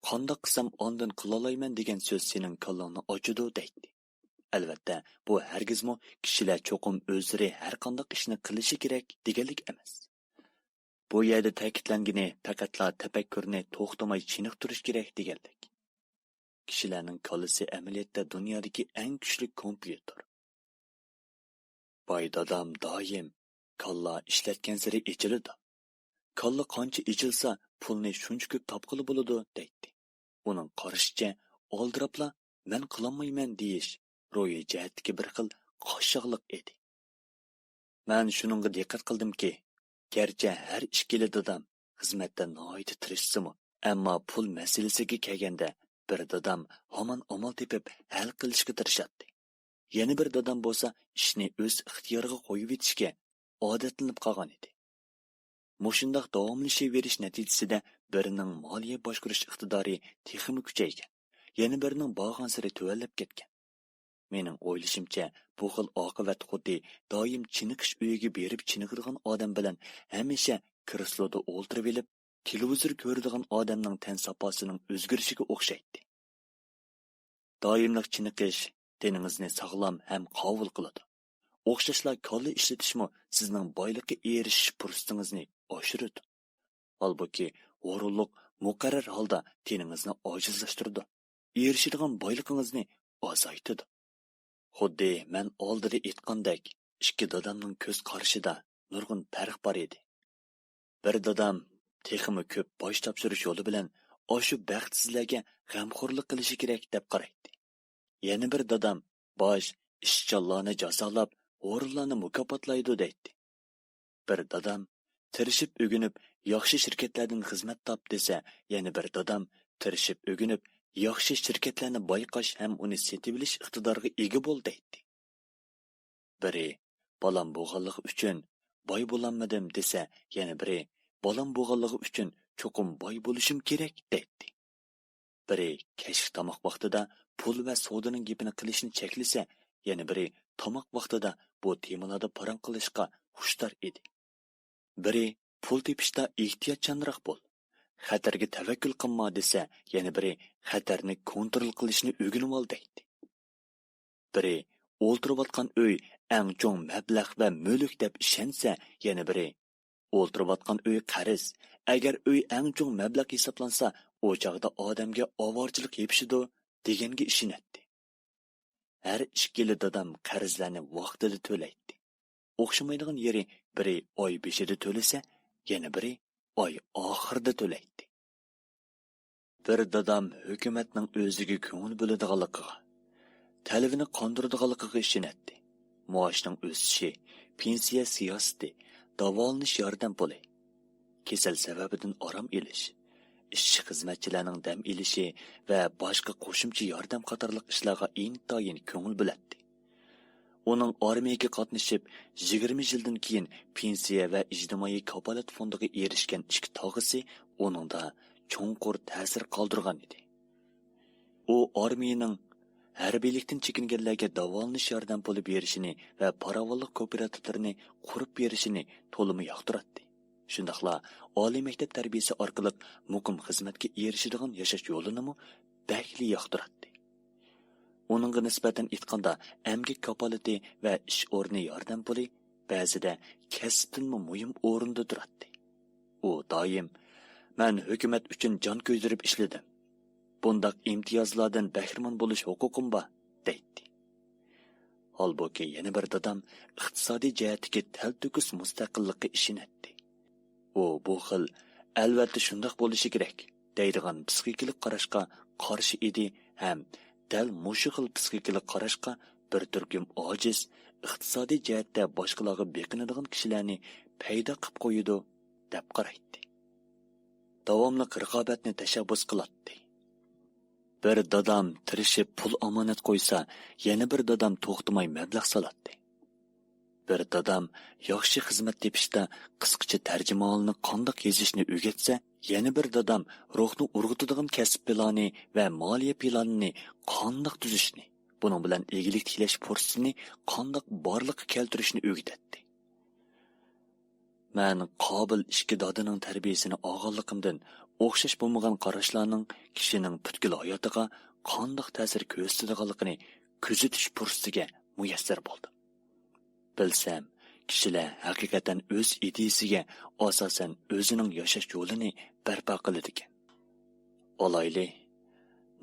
«قانداق قىلسام ئاندىن قىلالايمەن» دېگەن سۆز سېنىڭ كاللاڭنى ئاچىدۇ دەيتتى. ئەلۋەتتە، بۇ ەرگىزمۇ كىشىلەر چوقۇم ئۆزلىرى ھەرقانداق ئىشنى قىلىشى كېرەك دېگەنلىك ئەمەس. بۇ يەردە تەكىتلەنگىنى پەقەتلا تەپەككۇرنى توختىماي چېنىقتۇرۇش كېرەك دېگەنلىك. كىشىلەرنىڭ كاللىسى ئەمەلىيەتتە دۇنيادىكى ئەڭ كۈچلۈك كومپيۇتېر. باي دادام دائىم، «كاللا ئىشلەتكەنسېرى ئېچىلىدۇ. كاللا قانچە ئېچىلسا، پۇلنى شۇنچە كۆپ تاپقىلى بولىدۇ» دەيتتى. ئۇنىڭ قارىشىچە، ئالدىراپلا «مەن قىلالمايمەن» دېيىش روھىي جەھەتتىكى بىر خىل قاششاقلىق ئىدى. مەن شۇنىڭغا دىققەت قىلدىمكى، گەرچە ھەر ئىككىلى دادام خىزمەتتە ناھايىتى تىرىشسىمۇ، ئەمما پۇل مەسىلىسىگە كەلگەندە، بىر دادام ھامان ئامال تېپىپ ھەل قىلىشقا تىرىشاتتى. يەنە بىر دادام بولسا ئىشنى ئۆز ئىختىيارىغا قويۇۋېتىشكە ئادەتلىنىپ قالغان ئىدى. مۇشۇنداق داۋاملىشىۋېرىش نەتىجىسىدە بىرىنىڭ مالىيە باشقۇرۇش ئىقتىدارى تېخىمۇ كۈچەيگەن، يەنە بىرىنىڭ بارغانسېرى تۆۋەنلەپ كەتكەن. مېنىڭ ئويلىشىمچە، بۇ خىل ئاقىۋەت خۇددى دائىم چېنىقىش ئۆيىگە بېرىپ چېنىقىدىغان ئادەم بىلەن ھەمىشە كرېسلودا ئولتۇرۇۋېلىپ، تېلېۋىزور كۆرىدىغان ئادەمنىڭ تەن ساپاسىنىڭ ئۆزگىرىشىگە ئوخشايتتى. دائىملىق چېنىقىش تېنىڭىزنى ساغلام ھەم قاۋۇل قىلىدۇ. ئوخشاشلا كاللا ئىشلىتىشمۇ سىزنىڭ بايلىققا ئېرىشىش پۇرسىتىڭىزنى ئاشۇرىدۇ. ھالبۇكى، ھۇرۇنلۇق مۇقەررەر ھالدا تېنىڭىزنى ئاجىزلاشتۇرىدۇ، ئېرىشىدىغان بايلىقىڭىزنى ئازايتىدۇ. خۇددى مەن ئالدىدا ئېيتقاندەك، ئىككى دادامنىڭ كۆز قارىشىدا نۇرغۇن پەرق بار ئىدى. بىر دادام تېخىمۇ كۆپ باج تاپشۇرۇش يولى بىلەن ئاشۇ بەختسىزلەرگە غەمخورلۇق قىلىشى كېرەك دەپ قارايتتى. يەنە بىر دادام باج ئىشچانلارنى جازالاپ، ھۇرۇنلارنى مۇكاپاتلايدۇ دەيتتى. بىر دادام تىرىشىپ ئۆگىنىپ ياخشى شىركەتلەردىن خىزمەت تاپ دېسە، يەنە بىر دادام تىرىشىپ ئۆگىنىپ ياخشى شىركەتلەرنى بايقاش ھەم ئۇنى سېتىۋېلىش ئىقتىدارىغا ئىگە بول دەيتتى. بىرى، «بالام بولغانلىقى ئۈچۈن باي بولالمىدىم» دېسە، يەنە بىرى، «بالام بولغانلىقى ئۈچۈن چوقۇم باي بولۇشۇم كېرەك» دەيتتى. بىرى، كەچلىك تاماق ۋاقتىدا پۇل ۋە سودىنىڭ گېپىنى قىلىشنى چەكلىسە، يەنە بىرى، تاماق ۋاقتىدا بۇ تېمىلاردا پاراڭ قىلىشقا خۇشتار ئىدى. بىرى، پۇل تېپىشتا ئېھتىياتچانراق بول، خەتەرگە تەۋەككۈل قىلما دېسە، يەنە بىرى، خەتەرنى كونترول قىلىشنى ئۆگىنىۋال دەيتتى. بىرى، ئولتۇرۇۋاتقان ئۆي ئەڭ چوڭ مەبلەغ ۋە مۈلۈك دەپ ئىشەنسە، يەنە بىرى، ئولتۇرۇۋاتقان ئۆي قەرز، ئەگەر ئۆي ئەڭ چوڭ مەبلەغ ھېسابلانسا، ئۇ چاغدا ئادەمگە ئاۋارىچىلىك يېپىشىدۇ دېگەنگە ئىشىنەتتى. ھەر ئىككىلى دادام قەرزلەرنى ۋاقتىدا تۆلەيتتى. ئوخشىمايدىغان يېرى، بىرى ئاي بېشىدا تۆلىسە، يەنە بىرى ئاي ئاخىرىدا تۆلەيتتى. بىر دادام ھۆكۈمەتنىڭ ئۆزىگە كۆڭۈل بۆلىدىغانلىقىغا، تەلىپىنى قاندۇرىدىغانلىقىغا ئىشىنەتتى. مائاشنىڭ ئۆسۈشى، پېنسىيە سىياسىتى، داۋالىنىش ياردەم پۇلى، كېسەل سەۋەبىدىن ئارام ئېلىش، ئىشچى-خىزمەتچىلەرنىڭ دەم ئېلىشى ۋە باشقا قوشۇمچە ياردەم قاتارلىق ئىشلارغا ئىنتايىن كۆڭۈل بۆلەتتى. ئۇنىڭ ئارمىيەگە قاتنىشىپ، يىگىرمە يىلدىن كېيىن پېنسىيە ۋە ئىجتىمائىي كاپالەت فوندىغا ئېرىشكەن ئىككى تاغىسى ئۇنىڭدا چوڭقۇر تەسىر قالدۇرغان ئىدى. ئۇ ئارمىيەنىڭ ھەربىيلىكتىن چېكىنگەنلەرگە داۋالىنىش ياردەم پۇلى بېرىشىنى ۋە پاراۋانلىق كوپىراتىپلىرىنى قۇرۇپ بېرىشىنى تولىمۇ ياقتۇراتتى. شۇنداقلا ئالىي مەكتەپ تەربىيەسى ئارقىلىق مۇقىم خىزمەتكە ئېرىشىدىغان ياشاش يولىنىمۇ بەكلا ياقتۇراتتى. ئۇنىڭغا نىسبەتەن ئېيتقاندا، ئەمگەك كاپالىتى ۋە ئىش ئورنى ياردەم پۇلى بەزىدە كەسىپتىنمۇ مۇھىم ئورۇندا تۇراتتى. ئۇ دائىم، «مەن ھۆكۈمەت ئۈچۈن جان كۆيدۈرۈپ ئىشلىدىم. بۇنداق ئىمتىيازلاردىن بەھرىمەن بولۇش ھوقۇقۇم بار» دەيتتى. ھالبۇكى، يەنە بىر دادام ئىقتىسادىي جەھەتتىكى تەلتۆكۈس مۇستەقىللىققا ئىشىنەتتى. ئۇ بۇ خىل «ئەلۋەتتە شۇنداق بولۇشى كېرەك» دەيدىغان پسىخىكىلىق قاراشقا قارشى ئىدى ھەم دەل مۇشۇ خىل پسىخىكىلىق قاراشقا بىر تۈركۈم ئاجىز، ئىقتىسادىي جەھەتتە باشقىلارغا بېقىنىدىغان كىشىلەرنى پەيدا قىپ قويىدۇ، دەپ قارايتتى. داۋاملىق رىقابەتنى تەشەببۇس قىلاتتى. بىر دادام تىرىشىپ پۇل ئامانەت قويسا، يەنە بىر دادام توختىماي مەبلەغ سالاتتى. بىر دادام ياخشى خىزمەت تېپىشتا قىسقىچە تەرجىمىھالنى قانداق يېزىشنى ئۆگەتسە، يەنە بىر دادام روھنى ئۇرغۇتىدىغان كەسىپ پىلانى ۋە مالىيە پىلانىنى قانداق تۈزۈشنى، بۇنىڭ بىلەن ئىگىلىك تىكلەش پۇرسىتىنى قانداق بارلىققا كەلتۈرۈشنى ئۆگىتەتتى. مەن قابىل ئىككى دادىنىڭ تەربىيىسىنى ئالغانلىقىمدىن، ئوخشاش بولمىغان قاراشلارنىڭ كىشىنىڭ پۈتكۈل ھاياتىغا قانداق تەسىر كۆرسىتىدىغانلىقىنى كۆزىتىش پۇرسىتىگە مۇيەسسەر بولدۇم. بىلسەم، كىشىلەر ھەقىقەتەن ئۆز ئىدىيىسىگە ئاساسەن ئۆزىنىڭ ياشاش يولىنى بەرپا قىلىدىكەن. ئالايلى،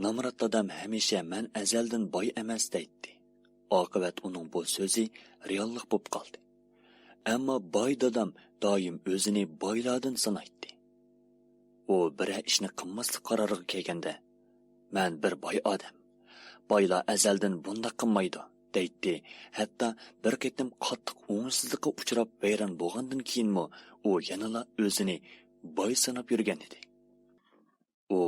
نامرات دادام ھەمىشە «مەن ئەزەلدىن باي ئەمەس» دەيتتى. ئاقىۋەت ئۇنىڭ بۇ سۆزى رېئاللىق بولۇپ قالدى. ئەمما باي دادام دائىم ئۆزىنى بايلاردىن سانايتتى. ئۇ بىرەر ئىشنى قىلماسلىق قارارىغا كەلگەندە، «مەن بىر باي ئادەم. بايلار ئەزەلدىن بۇنداق قىلمايدۇ» دەيتتى. ھەتتا بىر قېتىم قاتتىق ئوڭۇشسىزلىققا ئۇچراپ ۋەيران بولغاندىن كېيىنمۇ ئۇ يەنىلا ئۆزىنى باي ساناپ يۈرگەن ئىدى. ئۇ،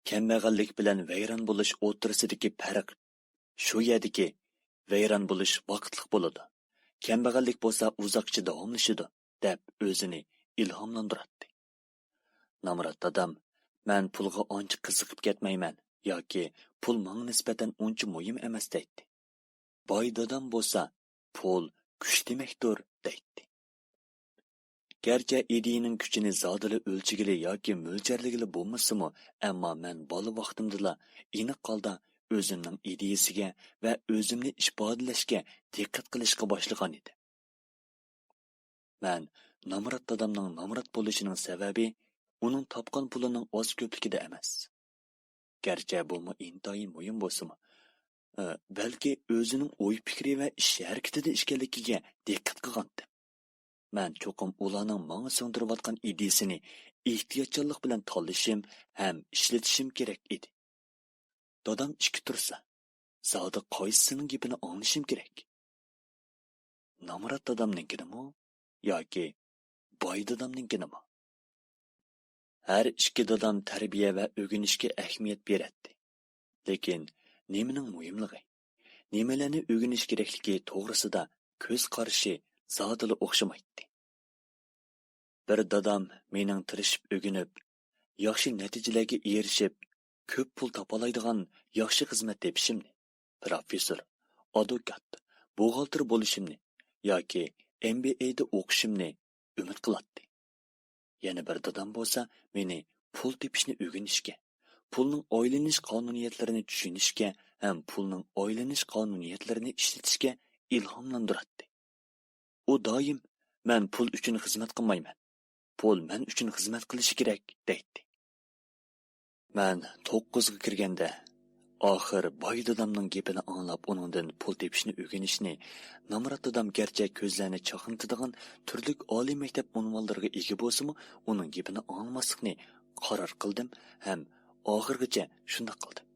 «كەمبەغەللىك بىلەن ۋەيران بولۇش ئوتتۇرىسىدىكى پەرق شۇ يەردىكى، ۋەيران بولۇش ۋاقىتلىق بولىدۇ، كەمبەغەللىك بولسا ئۇزاققىچە داۋاملىشىدۇ» دەپ ئۆزىنى ئىلھاملاندۇراتتى. نامرات دادام، «مەن پۇلغا ئانچە قىزىقىپ كەتمەيمەن» ياكى «پۇل ماڭا نىسبەتەن ئۇنچە مۇھىم ئەمەس» دەيتتى. باي دادام بولسا، «پۇل كۈچ دېمەكتۇر» دەيتتى. گەرچە ئىدىيەنىڭ كۈچىنى زادىلا ئۆلچىگىلى ياكى مۆلچەرلىگىلى بولمىسىمۇ، ئەمما مەن بالا ۋاقتىمدىلا ئېنىق ھالدا ئۆزۈمنىڭ ئىدىيەسىگە ۋە ئۆزۈمنى ئىپادىلەشكە دىققەت قىلىشقا باشلىغان ئىدىم. مەن نامرات دادامنىڭ نامرات بولۇشىنىڭ سەۋەبى ئۇنىڭ تاپقان پۇلىنىڭ ئاز-كۆپلۈكىدە ئەمەس. گەرچە بۇمۇ ئىنتايىن مۇھىم بولسىمۇ، ئە، بەلكى ئۆزىنىڭ ئوي-پىكرى ۋە ئىش-ھەرىكىتىدە ئىكەنلىكىگە دىققەت قىلغانتىم. مەن چوقۇم ئۇلارنىڭ ماڭا سىڭدۈرۈۋاتقان ئىدىيىسىنى ئېھتىياتچانلىق بىلەن تاللىشىم ھەم ئىشلىتىشىم كېرەك ئىدى. دادام ئىككى تۇرسا، زادى قايسىسىنىڭ گېپىنى ئاڭلىشىم كېرەك؟ نامرات دادامنىڭكىنىمۇ ياكى باي دادامنىڭكىنىمۇ؟ ھەر ئىككى دادام تەربىيە ۋە ئۆگىنىشكە ئەھمىيەت بېرەتتى. لېكىن نېمىنىڭ مۇھىملىقى، نېمىلەرنى ئۆگىنىش كېرەكلىكى توغرىسىدا كۆز قارىشى زادىلا ئوخشىمايتتى. بىر دادام مېنىڭ تىرىشىپ ئۆگىنىپ، ياخشى نەتىجىلەرگە ئېرىشىپ، كۆپ پۇل تاپالايدىغان ياخشى خىزمەت تېپىشىمنى، پىروفېسسور، ئادۋوكات، بوغالتىر بولۇشۇمنى ياكى ئېم بى ئەيدە ئوقۇشۇمنى ئۈمىد قىلاتتى. يەنە بىر دادام بولسا مېنى پۇل تېپىشنى ئۆگىنىشكە، پۇلنىڭ ئايلىنىش قانۇنىيەتلىرىنى چۈشىنىشكە ھەم پۇلنىڭ ئايلىنىش قانۇنىيەتلىرىنى ئىشلىتىشكە ئىلھاملاندۇراتتى. ئۇ دائىم، «مەن پۇل ئۈچۈن خىزمەت قىلمايمەن، پۇل مەن ئۈچۈن خىزمەت قىلىشى كېرەك» دەيتتى. مەن توققۇزغا كىرگەندە، ئاخىر باي دادامنىڭ گېپىنى ئاڭلاپ، ئۇنىڭدىن پۇل تېپىشنى ئۆگىنىشنى، نامرات دادام گەرچە كۆزلەرنى چاقنىتىدىغان تۈرلۈك ئالىي مەكتەپ ئۇنۋانلىرىغا ئىگە بولسىمۇ، ئۇنىڭ گېپىنى ئاڭلىماسلىقنى قارار قىلدىم ھەم ئاخىرغىچە شۇنداق قىلدىم.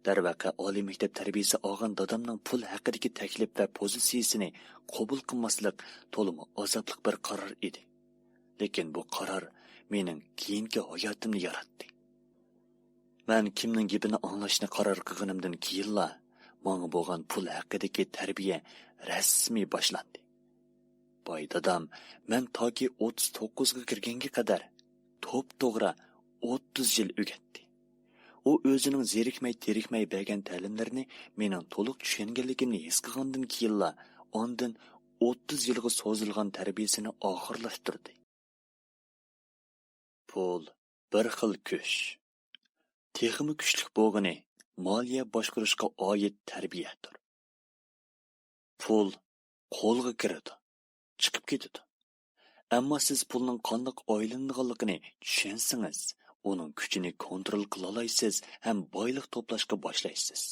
دەرۋەقە، ئالىي مەكتەپ تەربىيىسى ئالغان دادامنىڭ پۇل ھەققىدىكى تەكلىپ ۋە پوزىتسىيىسىنى قوبۇل قىلماسلىق تولىمۇ ئازابلىق بىر قارار ئىدى. لېكىن بۇ قارار مېنىڭ كېيىنكى ھاياتىمنى ياراتتى. مەن كىمنىڭ گېپىنى ئاڭلاشنى قارار قىلغىنىمدىن كېيىنلا، ماڭا بولغان پۇل ھەققىدىكى تەربىيە رەسمىي باشلاندى. باي دادام مەن تاكى ئوتتۇز توققۇزغا كىرگەنگە قەدەر توپتوغرا ئوتتۇز يىل ئۆگەتتى. ئۇ ئۆزىنىڭ زېرىكمەي، تېرىكمەي بەرگەن تەلىملىرىنى مېنىڭ تولۇق چۈشەنگەنلىكىمنى ھېس قىلغاندىن كېيىنلا، ئاندىن ئوتتۇز يىلغا سوزۇلغان تەربىيىسىنى ئاخىرلاشتۇردى. پۇل بىر خىل كۈچ. تېخىمۇ كۈچلۈك بولغىنى مالىيە باشقۇرۇشقا ئائىت تەربىيەدۇر. پۇل قولغا كىرىدۇ، چىقىپ كېتىدۇ. ئەمما سىز پۇلنىڭ قانداق ئايلىنىدىغانلىقىنى چۈشەنسىڭىز، ئۇنىڭ كۈچىنى كونترول قىلالايسىز ھەم بايلىق توپلاشقا باشلايسىز.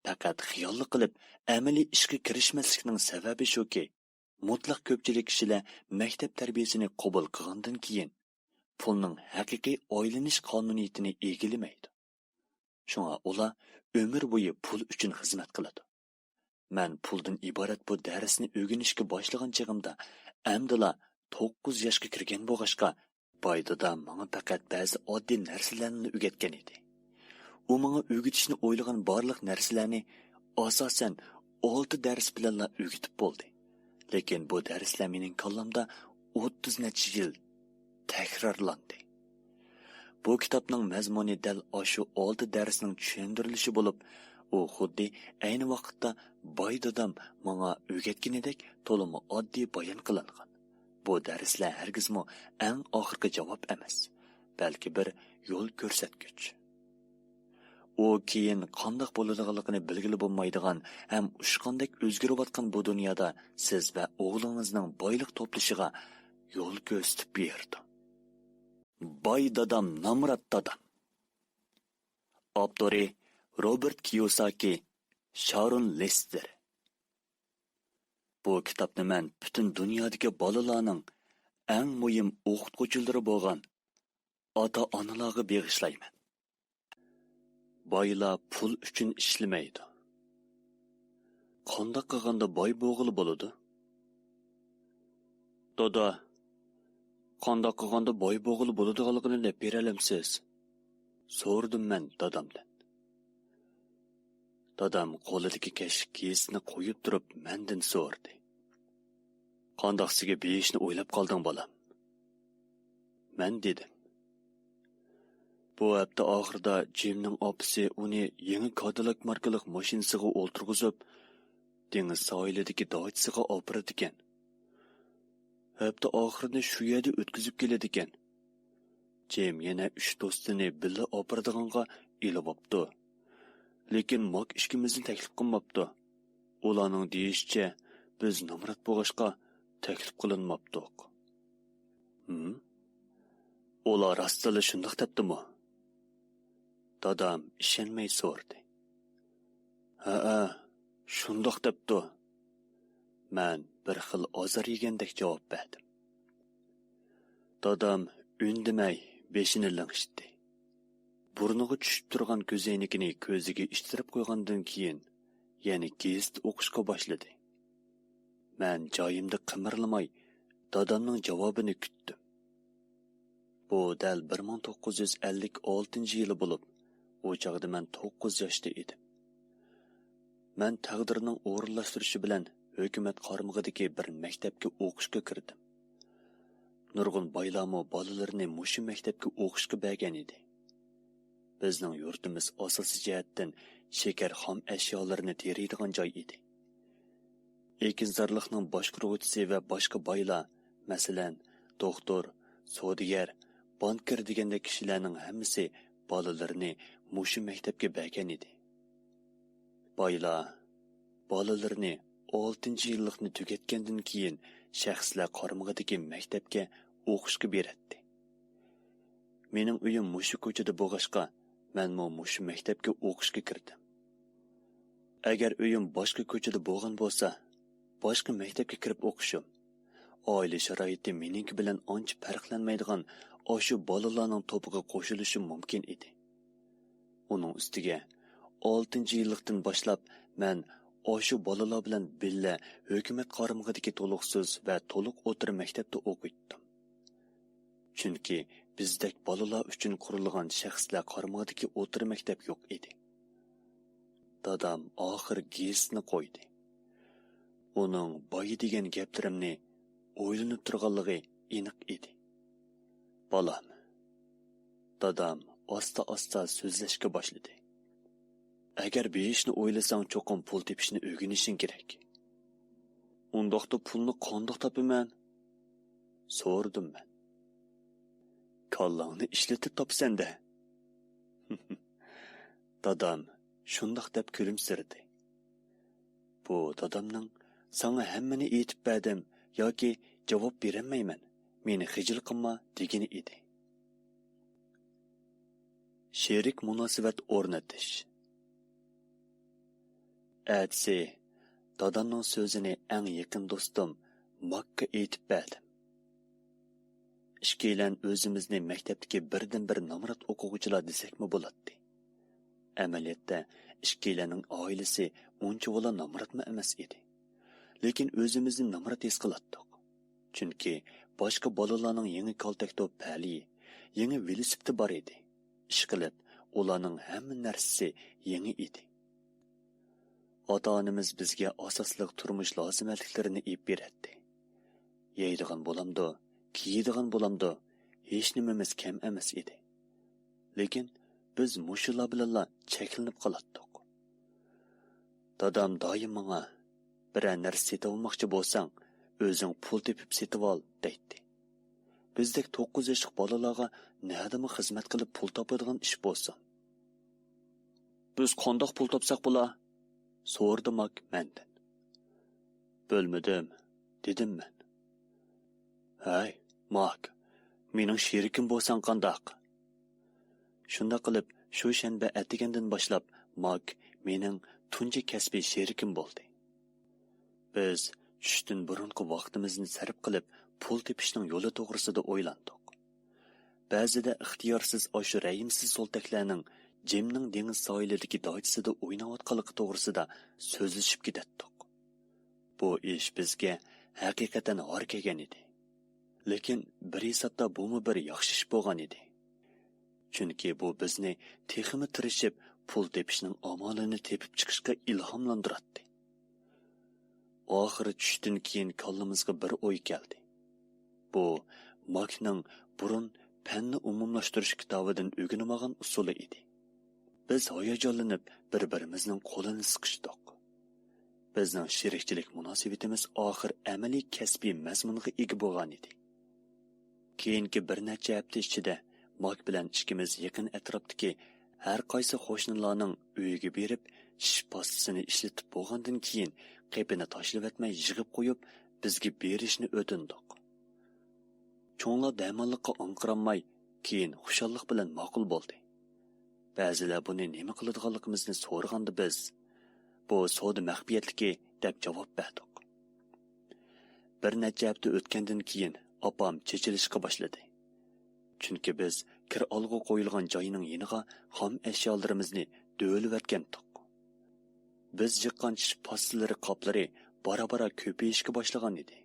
پەقەت خىياللىق قىلىپ، ئەمەلىي ئىشقا كىرىشمەسلىكنىڭ سەۋەبى شۇكى، مۇتلەق كۆپچىلىك كىشىلەر مەكتەپ تەربىيىسىنى قوبۇل قىلغاندىن كېيىن، پۇلنىڭ ھەقىقىي ئايلىنىش قانۇنىيىتىنى ئىگىلىمەيدۇ. شۇڭا ئۇلار ئۆمۈر بويى پۇل ئۈچۈن خىزمەت قىلىدۇ. مەن پۇلدىن ئىبارەت بۇ دەرسنى ئۆگىنىشكە باشلىغان چېغىمدا، ئەمدىلا توققۇز ياشقا كىرگەن بولغاچقا، باي دادام ماڭا پەقەت بەزى ئاددىي نەرسىلەرنىلا ئۆگەتكەن ئىدى. ئۇ ماڭا ئۆگىتىشنى ئويلىغان بارلىق نەرسىلەرنى، ئاساسەن، ئالتە دەرس بىلەنلا ئۆگىتىپ بولدى. لېكىن بۇ دەرسلەر مېنىڭ كاللامدا ئوتتۇز نەچچە يىل تەكرارلاندى. بۇ كىتابنىڭ مەزمۇنى دەل ئاشۇ ئالتە دەرسنىڭ چۈشەندۈرۈلۈشى بولۇپ، ئۇ خۇددى ئەينى ۋاقىتتا باي دادام ماڭا ئۆگەتكىنىدەك تولىمۇ ئاددىي بايان قىلىنغان. بۇ دەرسلەر ھەرگىزمۇ ئەڭ ئاخىرقى جاۋاب ئەمەس، بەلكى بىر يول كۆرسەتكۈچ. ئۇ كېيىن قانداق بولىدىغانلىقىنى بىلگىلى بولمايدىغان ھەم ئۇچقاندەك ئۆزگىرىۋاتقان بۇ دۇنيادا سىز ۋە ئوغلىڭىزنىڭ بايلىق توپلىشىغا يول كۆرسىتىپ بېرىدۇ. باي دادام، نامرات دادام. ئاپتورى: روبېرت كىيوساكى، شارون لېستېر. بۇ كىتابنى مەن پۈتۈن دۇنيادىكى بالىلارنىڭ، ئەڭ مۇھىم ئوقۇتقۇچىلىرى بولغان ئاتا-ئانىلارغا بېغىشلايمەن. بايلار پۇل ئۈچۈن ئىشلىمەيدۇ. قانداق قىلغاندا باي بولغىلى بولىدۇ؟ دادا، قانداق قىلغاندا باي بولغىلى بولىدىغانلىقىنى دەپ بېرەلەمسىز؟ سورىدىم مەن دادامدىن. دادام قولىدىكى كەشلىك كېسىسىنى قويۇپ تۇرۇپ مەندىن سورىدى. قانداقسىگە بېيىشنى ئويلاپ قالدىڭ، بالام؟ مەن دېدىم. بۇ ھەپتە ئاخىرىدا جىمنىڭ ئاپىسى ئۇنى يېڭى كادىلاك ماركىلىق ماشىنىسىغا ئولتۇرغۇزۇپ، دېڭىز ساھىلىدىكى داچىسىغا ئاپىرىدىكەن. ھەپتە ئاخىرىنى شۇ يەردە ئۆتكۈزۈپ كېلىدىكەن. جىم يەنە ئۈچ دوستىنى بىللە ئاپىرىدىغانغا ئېلىۋاپتۇ. لېكىن ماك ئىككىمىزنى تەكلىپ قىلماپتۇ. ئۇلارنىڭ دېيىشىچە، بىز نامرات بولغاچقا تەكلىپ قىلىنماپتۇق. ھىم؟ ئۇلار راستتىنلا شۇنداق دەپتىمۇ؟ دادام ئىشەنمەي سورىدى. ھەئە، شۇنداق دەپتۇ. مەن بىر خىل ئازار يېگەندەك جاۋاب بەردىم. دادام ئۈندىمەي بېشىنى لىڭشىتتى. بۇرنىغا چۈشۈپ تۇرغان كۆزەينىكىنى كۆزىگە ئىتتىرىپ قويغاندىن كېيىن، يەنە گېزىت ئوقۇشقا باشلىدى. مەن جايىمدا قىمىرلىماي، دادامنىڭ جاۋابىنى كۈتتۈم. بۇ دەل بىر مىڭ توققۇز يۈز ئەللىك ئالتىنچى يىلى بولۇپ، ئۇ چاغدا مەن توققۇز ياشتا ئىدىم. مەن تەقدىرنىڭ ئورۇنلاشتۇرۇشى بىلەن ھۆكۈمەت قارمىقىدىكى بىر مەكتەپكە ئوقۇشقا كىردىم. نۇرغۇن بايلارمۇ بالىلىرىنى مۇشۇ مەكتەپكە ئوقۇشقا بەرگەن ئىدى. بىزنىڭ يۇرتىمىز ئاساسىي جەھەتتىن شېكەر خام ئەشيالىرىنى تېرىيدىغان جاي ئىدى. ئېكىنزارلىقنىڭ باشقۇرغۇچىسى ۋە باشقا بايلار، مەسىلەن، دوختۇر، سودىگەر، بانكىر دېگەندەك كىشىلەرنىڭ ھەممىسى بالىلىرىنى مۇشۇ مەكتەپكە بەرگەن ئىدى. بايلار بالىلىرىنى ئالتىنچى يىللىقنى تۈگەتكەندىن كېيىن شەخسلەر قارمىقىدىكى مەكتەپكە ئوقۇشقا بېرەتتى. مېنىڭ ئۆيۈم مۇشۇ كوچىدا بولغاچقا، مەنمۇ مۇشۇ مەكتەپكە ئوقۇشقا كىردىم. ئەگەر ئۆيۈم باشقا كوچىدا بولغان بولسا، باشقا مەكتەپكە كىرىپ ئوقۇشۇم، ئائىلە شارائىتى مېنىڭكى بىلەن ئانچە پەرقلەنمەيدىغان ئاشۇ بالىلارنىڭ توپىغا قوشۇلۇشۇم مۇمكىن ئىدى. ئۇنىڭ ئۈستىگە، ئالتىنچى يىللىقتىن باشلاپ مەن ئاشۇ بالىلار بىلەن بىللە ھۆكۈمەت قارمىقىدىكى تولۇقسىز ۋە تولۇق ئوتتۇرا مەكتەپتە ئوقۇيتتۇم. چۈنكى بىزدەك بالىلار ئۈچۈن قۇرۇلغان شەخسلەر قارمىقىدىكى ئوتتۇرا مەكتەپ يوق ئىدى. دادام ئاخىر گېزىتنى قويدى. ئۇنىڭ بايا دېگەن گەپلىرىمنى ئويلىنىپ تۇرغانلىقى ئېنىق ئىدى. «بالام»، دادام ئاستا-ئاستا سۆزلەشكە باشلىدى. «ئەگەر بېرىشنى ئويلىساڭ، چوقۇم پۇل تېپىشنى ئۆگىنىشىڭ كېرەك.» «ئۇنداقتا پۇلنى قانداق تاپىمەن؟» سورىدىم مەن. «كاللاڭنى ئىشلىتىپ تاپىسەن-دە.» دادام شۇنداق دەپ كۈلۈمسىرىدى. بۇ دادامنىڭ «ساڭا ھەممىنى ئېيتىپ بەردىم ياكى جاۋاب بېرەلمەيمەن، مېنى خىجىل قىلما» دېگىنى ئىدى. شېرىك مۇناسىۋەت ئورنىتىش. ئەتىسى دادامنىڭ سۆزىنى ئەڭ يېقىن دوستۇم ماكقا ئېيتىپ بەردىم. ئىككىيلەن ئۆزىمىزنى مەكتەپتىكى بىردىنبىر نامرات ئوقۇغۇچىلار دېسەكمۇ بولاتتى. ئەمەلىيەتتە ئىككىيلەننىڭ ئائىلىسى ئۇنچىۋالا نامراتمۇ ئەمەس ئىدى. لېكىن ئۆزىمىزنى نامرات ھېس قىلاتتۇق. چۈنكى باشقا بالىلارنىڭ يېڭى كالتەكتوپ پەلىيى، يېڭى ۋېلىسىپىتى بار ئىدى. ئىشقىلىپ، ئۇلارنىڭ ھەممە نەرسىسى يېڭى ئىدى. ئاتا-ئانىمىز بىزگە ئاساسلىق تۇرمۇش لازىمەتلىكلىرىنى ئېلىپ بېرەتتى. يەيدىغان بولامدۇ، كىيىدىغان بولامدۇ، ھېچنېمىمىز كەم ئەمەس ئىدى. لېكىن بىز مۇشۇلار بىلەنلا چەكلىنىپ قالاتتۇق. دادام دائىم ماڭا، «بىرەر نەرسە سېتىۋالماقچى بولساڭ، ئۆزۈڭ پۇل تېپىپ سېتىۋال» دەيتتى. بىزدەك توققۇز ياشلىق بالىلارغا نەدىمۇ خىزمەت قىلىپ پۇل تاپىدىغان ئىش بولسۇن؟ «بىز قانداق پۇل تاپساق بولا؟» سورىدى ماك مەندىن. «بىلمىدىم»، دېدىم مەن. «ھەي، ماك، مېنىڭ شېرىكىم بولساڭ قانداق؟» شۇنداق قىلىپ، شۇ شەنبە ئەتىگەندىن باشلاپ ماك مېنىڭ تۇنجى كەسپىي شېرىكىم بولدى. بىز چۈشتىن بۇرۇنقى ۋاقتىمىزنى سەرپ قىلىپ، پۇل تېپىشنىڭ يولى توغرىسىدا ئويلاندۇق. بەزىدە ئىختىيارسىز ئاشۇ رەھىمسىز سولتەكلەرنىڭ جىمنىڭ دېڭىز ساھىلىدىكى داچىسىدا ئويناۋاتقانلىقى توغرىسىدا سۆزلىشىپ كېتەتتۇق. بۇ ئىش بىزگە ھەقىقەتەن ھار كەلگەن ئىدى. لېكىن بىر ھېسابتا بۇمۇ بىر ياخشى ئىش بولغان ئىدى. چۈنكى بۇ بىزنى تېخىمۇ تىرىشىپ، پۇل تېپىشنىڭ ئامالىنى تېپىپ چىقىشقا ئىلھاملاندۇراتتى. ئاخىرى چۈشتىن كېيىن كاللىمىزغا بىر ئوي كەلدى. بۇ ماكنىڭ بۇرۇن پەننى ئومۇملاشتۇرۇش كىتابىدىن ئۆگىنىۋالغان ئۇسۇلى ئىدى. بىز ھاياجانلىنىپ بىر-بىرىمىزنىڭ قولىنى سىقىشتۇق. بىزنىڭ شېرىكچىلىك مۇناسىۋىتىمىز ئاخىر ئەمەلىي كەسپىي مەزمۇنغا ئىگە بولغان ئىدى. كېيىنكى بىر نەچچە ھەپتە ئىچىدە ماك بىلەن ئىككىمىز يېقىن ئەتراپتىكى ھەر قايسى قوشنىلارنىڭ ئۆيىگە بېرىپ، چىش پاستىسىنى ئىشلىتىپ بولغاندىن كېيىن، قېپىنى تاشلىۋەتمەي يىغىپ قويۇپ، بىزگە بېرىشنى ئۆتۈندۇق. چوڭلار دەماللىققا ئاڭقىرالماي، كېيىن خۇشاللىق بىلەن ماقۇل بولدى. بەزىلەر بۇنى نېمە قىلىدىغانلىقىمىزنى سورىغاندا بىز، «بۇ سودا مەخپىيەتلىكى» دەپ جاۋاب بەردۇق. بىر نەچچە ھەپتە ئۆتكەندىن كېيىن ئاپام چېچىلىشقا باشلىدى. چۈنكى بىز كىر ئالغا قويۇلغان جاينىڭ يېنىغا خام ئەشيالىرىمىزنى دۆۋىلىۋەتكەنتۇق. بىز يىغقان چىش پاستىلىرى قاپلىرى بارا-بارا كۆپىيىشكە باشلىغان ئىدى.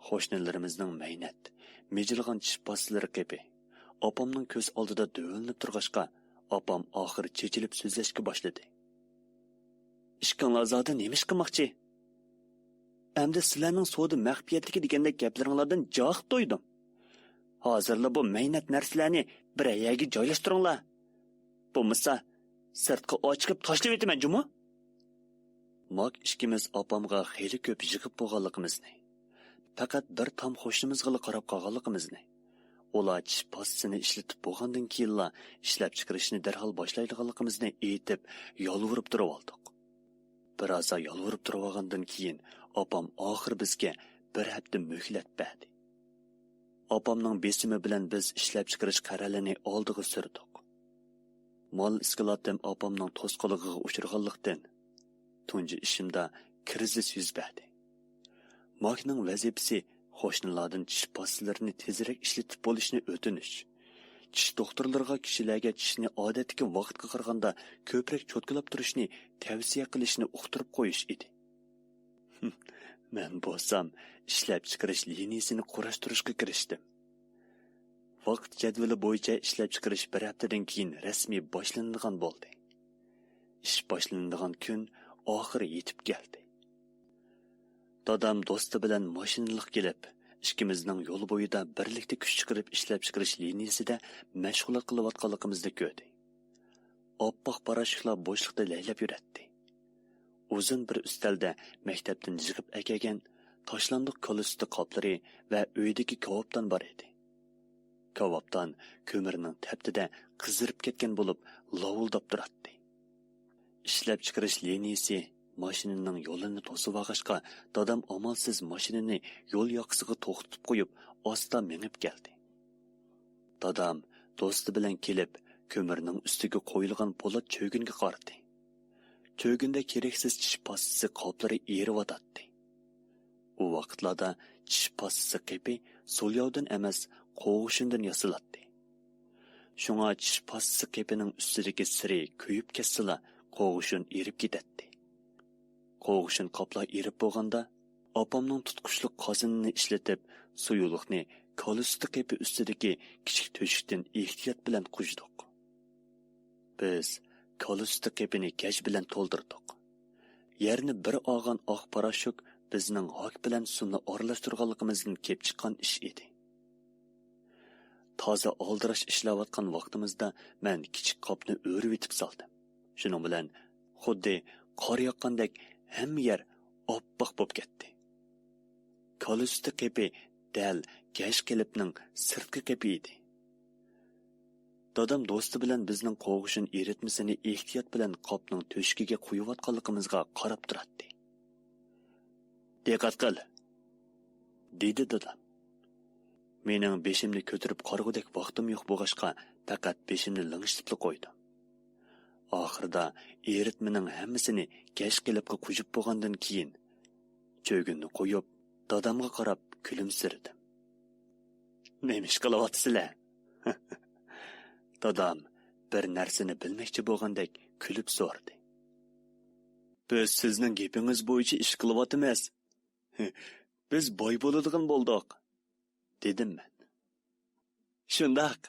قوشنىلىرىمىزنىڭ مەينەت، مىجىلغان چىش پاستىلىرى قېپى ئاپامنىڭ كۆز ئالدىدا دۆۋىلىنىپ تۇرغاچقا، ئاپام ئاخىرى چېچىلىپ سۆزلەشكە باشلىدى. «ئىككىڭلار زادى نېمە ئىش قىلماقچى؟ ئەمدى سىلەرنىڭ سودا مەخپىيەتلىكى دېگەندەك گەپلىرىڭلاردىن جاق تويدۇم. ھازىرلا بۇ مەينەت نەرسىلەرنى بىر يەرگە جايلاشتۇرۇڭلار. بولمىسا، سىرتقا ئاچىقىپ تاشلىۋېتىمەن جۇمۇ.» ماك ئىككىمىز ئاپامغا خېلى كۆپ يىغىپ بولغانلىقىمىزنى، پەقەت بىر تام قوشنىمىزغىلا قاراپ قالغانلىقىمىزنى، ئۇلار چىش پاستىسىنى ئىشلىتىپ بولغاندىن كېيىنلا ئىشلەپچىقىرىشنى دەرھال باشلايدىغانلىقىمىزنى ئېيتىپ، يالۋۇرۇپ تۇرۇۋالدۇق. بىرازا يالۋۇرۇپ تۇرۇۋالغاندىن كېيىن، ئاپام ئاخىر بىزگە بىر ھەپتە مۆھلەت بەردى. ئاپامنىڭ بېسىمى بىلەن بىز ئىشلەپچىقىرىش قەرەلىنى ئالدىغا سۈردۇق. مال ئىسكىلاتىم ئاپامنىڭ توسقۇنلۇقىغا ئۇچرىغانلىقتىن، تۇنجى ئىشىمدا كىرىزىس يۈز بەردى. ماكنىڭ ۋەزىپىسى قوشنىلاردىن چىش پاستىلىرىنى تېزرەك ئىشلىتىپ بولۇشنى ئۆتۈنۈش، چىش دوختۇرلىرىغا كىشىلەرگە چىشنى ئادەتتىكى ۋاقىتقا قارىغاندا كۆپرەك چوتكىلاپ تۇرۇشنى تەۋسىيە قىلىشنى ئۇقتۇرۇپ قويۇش ئىدى. مەن بولسام ئىشلەپچىقىرىش لىنىيىسىنى قۇراشتۇرۇشقا كىرىشتىم. ۋاقىت جەدۋىلى بويىچە ئىشلەپچىقىرىش بىر ھەپتىدىن كېيىن رەسمىي باشلىنىدىغان بولدى. ئىش باشلىنىدىغان كۈن ئاخىرى يېتىپ كەلدى. دادام دوستى بىلەن ماشىنىلىق كېلىپ، ئىككىمىزنىڭ يول بويىدا بىرلىكتە كۈچ چىقىرىپ ئىشلەپچىقىرىش لىنىيىسىدە مەشغۇلات قىلىۋاتقانلىقىمىزنى كۆردى. ئاپئاق پاراشوكلار بوشلۇقتا لەيلەپ يۈرەتتى. ئۇزۇن بىر ئۈستەلدە مەكتەپتىن يىغىپ ئەكەلگەن تاشلاندۇق كالا سۈتى قاپلىرى ۋە ئۆيدىكى كاۋاپتان بار ئىدى. كاۋاپتان كۆمۈرنىڭ تەپتىدە قىزىرىپ كەتكەن بولۇپ، لاۋۇلداپ تۇراتتى. ئىشلەپچىقىرىش لىنىيىسى ماشىنىنىڭ يولىنى توسۇۋالغاچقا، دادام ئامالسىز ماشىنىنى يول ياقىسىغا توختىتىپ قويۇپ، ئاستا مېڭىپ كەلدى. دادام دوستى بىلەن كېلىپ، كۆمۈرنىڭ ئۈستىگە قويۇلغان پولات چۆگۈنگە قارىدى. چۆگۈندە كېرەكسىز چىش پاستىسى قاپلىرى ئېرىۋاتاتتى. ئۇ ۋاقىتلاردا چىش پاستىسى قېپى سولياۋدىن ئەمەس، قوغۇشۇندىن ياسىلاتتى. شۇڭا چىش پاستىسى قېپىنىڭ ئۈستىدىكى سىرى كۆيۈپ كەتسىلا، قوغۇشۇن ئېرىپ كېتەتتى. قوغۇشۇن قاپلار ئېرىپ بولغاندا، ئاپامنىڭ تۇتقۇچلۇق قازىنىنى ئىشلىتىپ، سۇيۇقلۇقنى كالا سۈتى قېپى ئۈستىدىكى كىچىك تۆشۈكتىن ئېھتىيات بىلەن قۇيدۇق. بىز كالا سۈتى قېپىنى گەج بىلەن تولدۇردۇق. يەرنى بىر ئالغان ئاق پاراشوك بىزنىڭ ھاك بىلەن سۇنى ئارىلاشتۇرغانلىقىمىزدىن كېلىپ چىققان ئىش ئىدى. تازا ئالدىراش ئىشلەۋاتقان ۋاقتىمىزدا مەن كىچىك قاپنى ئۆرۈۋېتىپ سالدىم. شۇنىڭ بىلەن خۇددى قار ياغقاندەك ھەممە يەر ئاپئاق بولۇپ كەتتى. كالا سۈتى قېپى دەل گەج قېلىپنىڭ سىرتقى قېپى ئىدى. دادام دوستى بىلەن بىزنىڭ قوغۇشۇن ئېرىتمىسىنى ئېھتىيات بىلەن قاپنىڭ تۆشۈكىگە قۇيۇۋاتقانلىقىمىزغا قاراپ تۇراتتى. «دىققەت قىل!» دېدى دادام. مېنىڭ بېشىمنى كۆتۈرۈپ قارىغۇدەك ۋاقتىم يوق بولغاچقا، پەقەت بېشىمنى لىڭشىتىپلا قويدۇم. ئاخىرىدا ئېرىتمىنىڭ ھەممىسىنى گەج قېلىپقا قۇيۇپ بولغاندىن كېيىن، چۆگۈننى قويۇپ، دادامغا قاراپ كۈلۈمسىرىدىم. «نېمە ئىش قىلىۋاتىسىلەر؟» دادام بىر نەرسىنى بىلمەكچى بولغاندەك كۈلۈپ سورىدى. «بىز سىزنىڭ گېپىڭىز بويىچە ئىش قىلىۋاتىمىز. بىز باي بولىدىغان بولدۇق»، دېدىم مەن. «شۇنداق»،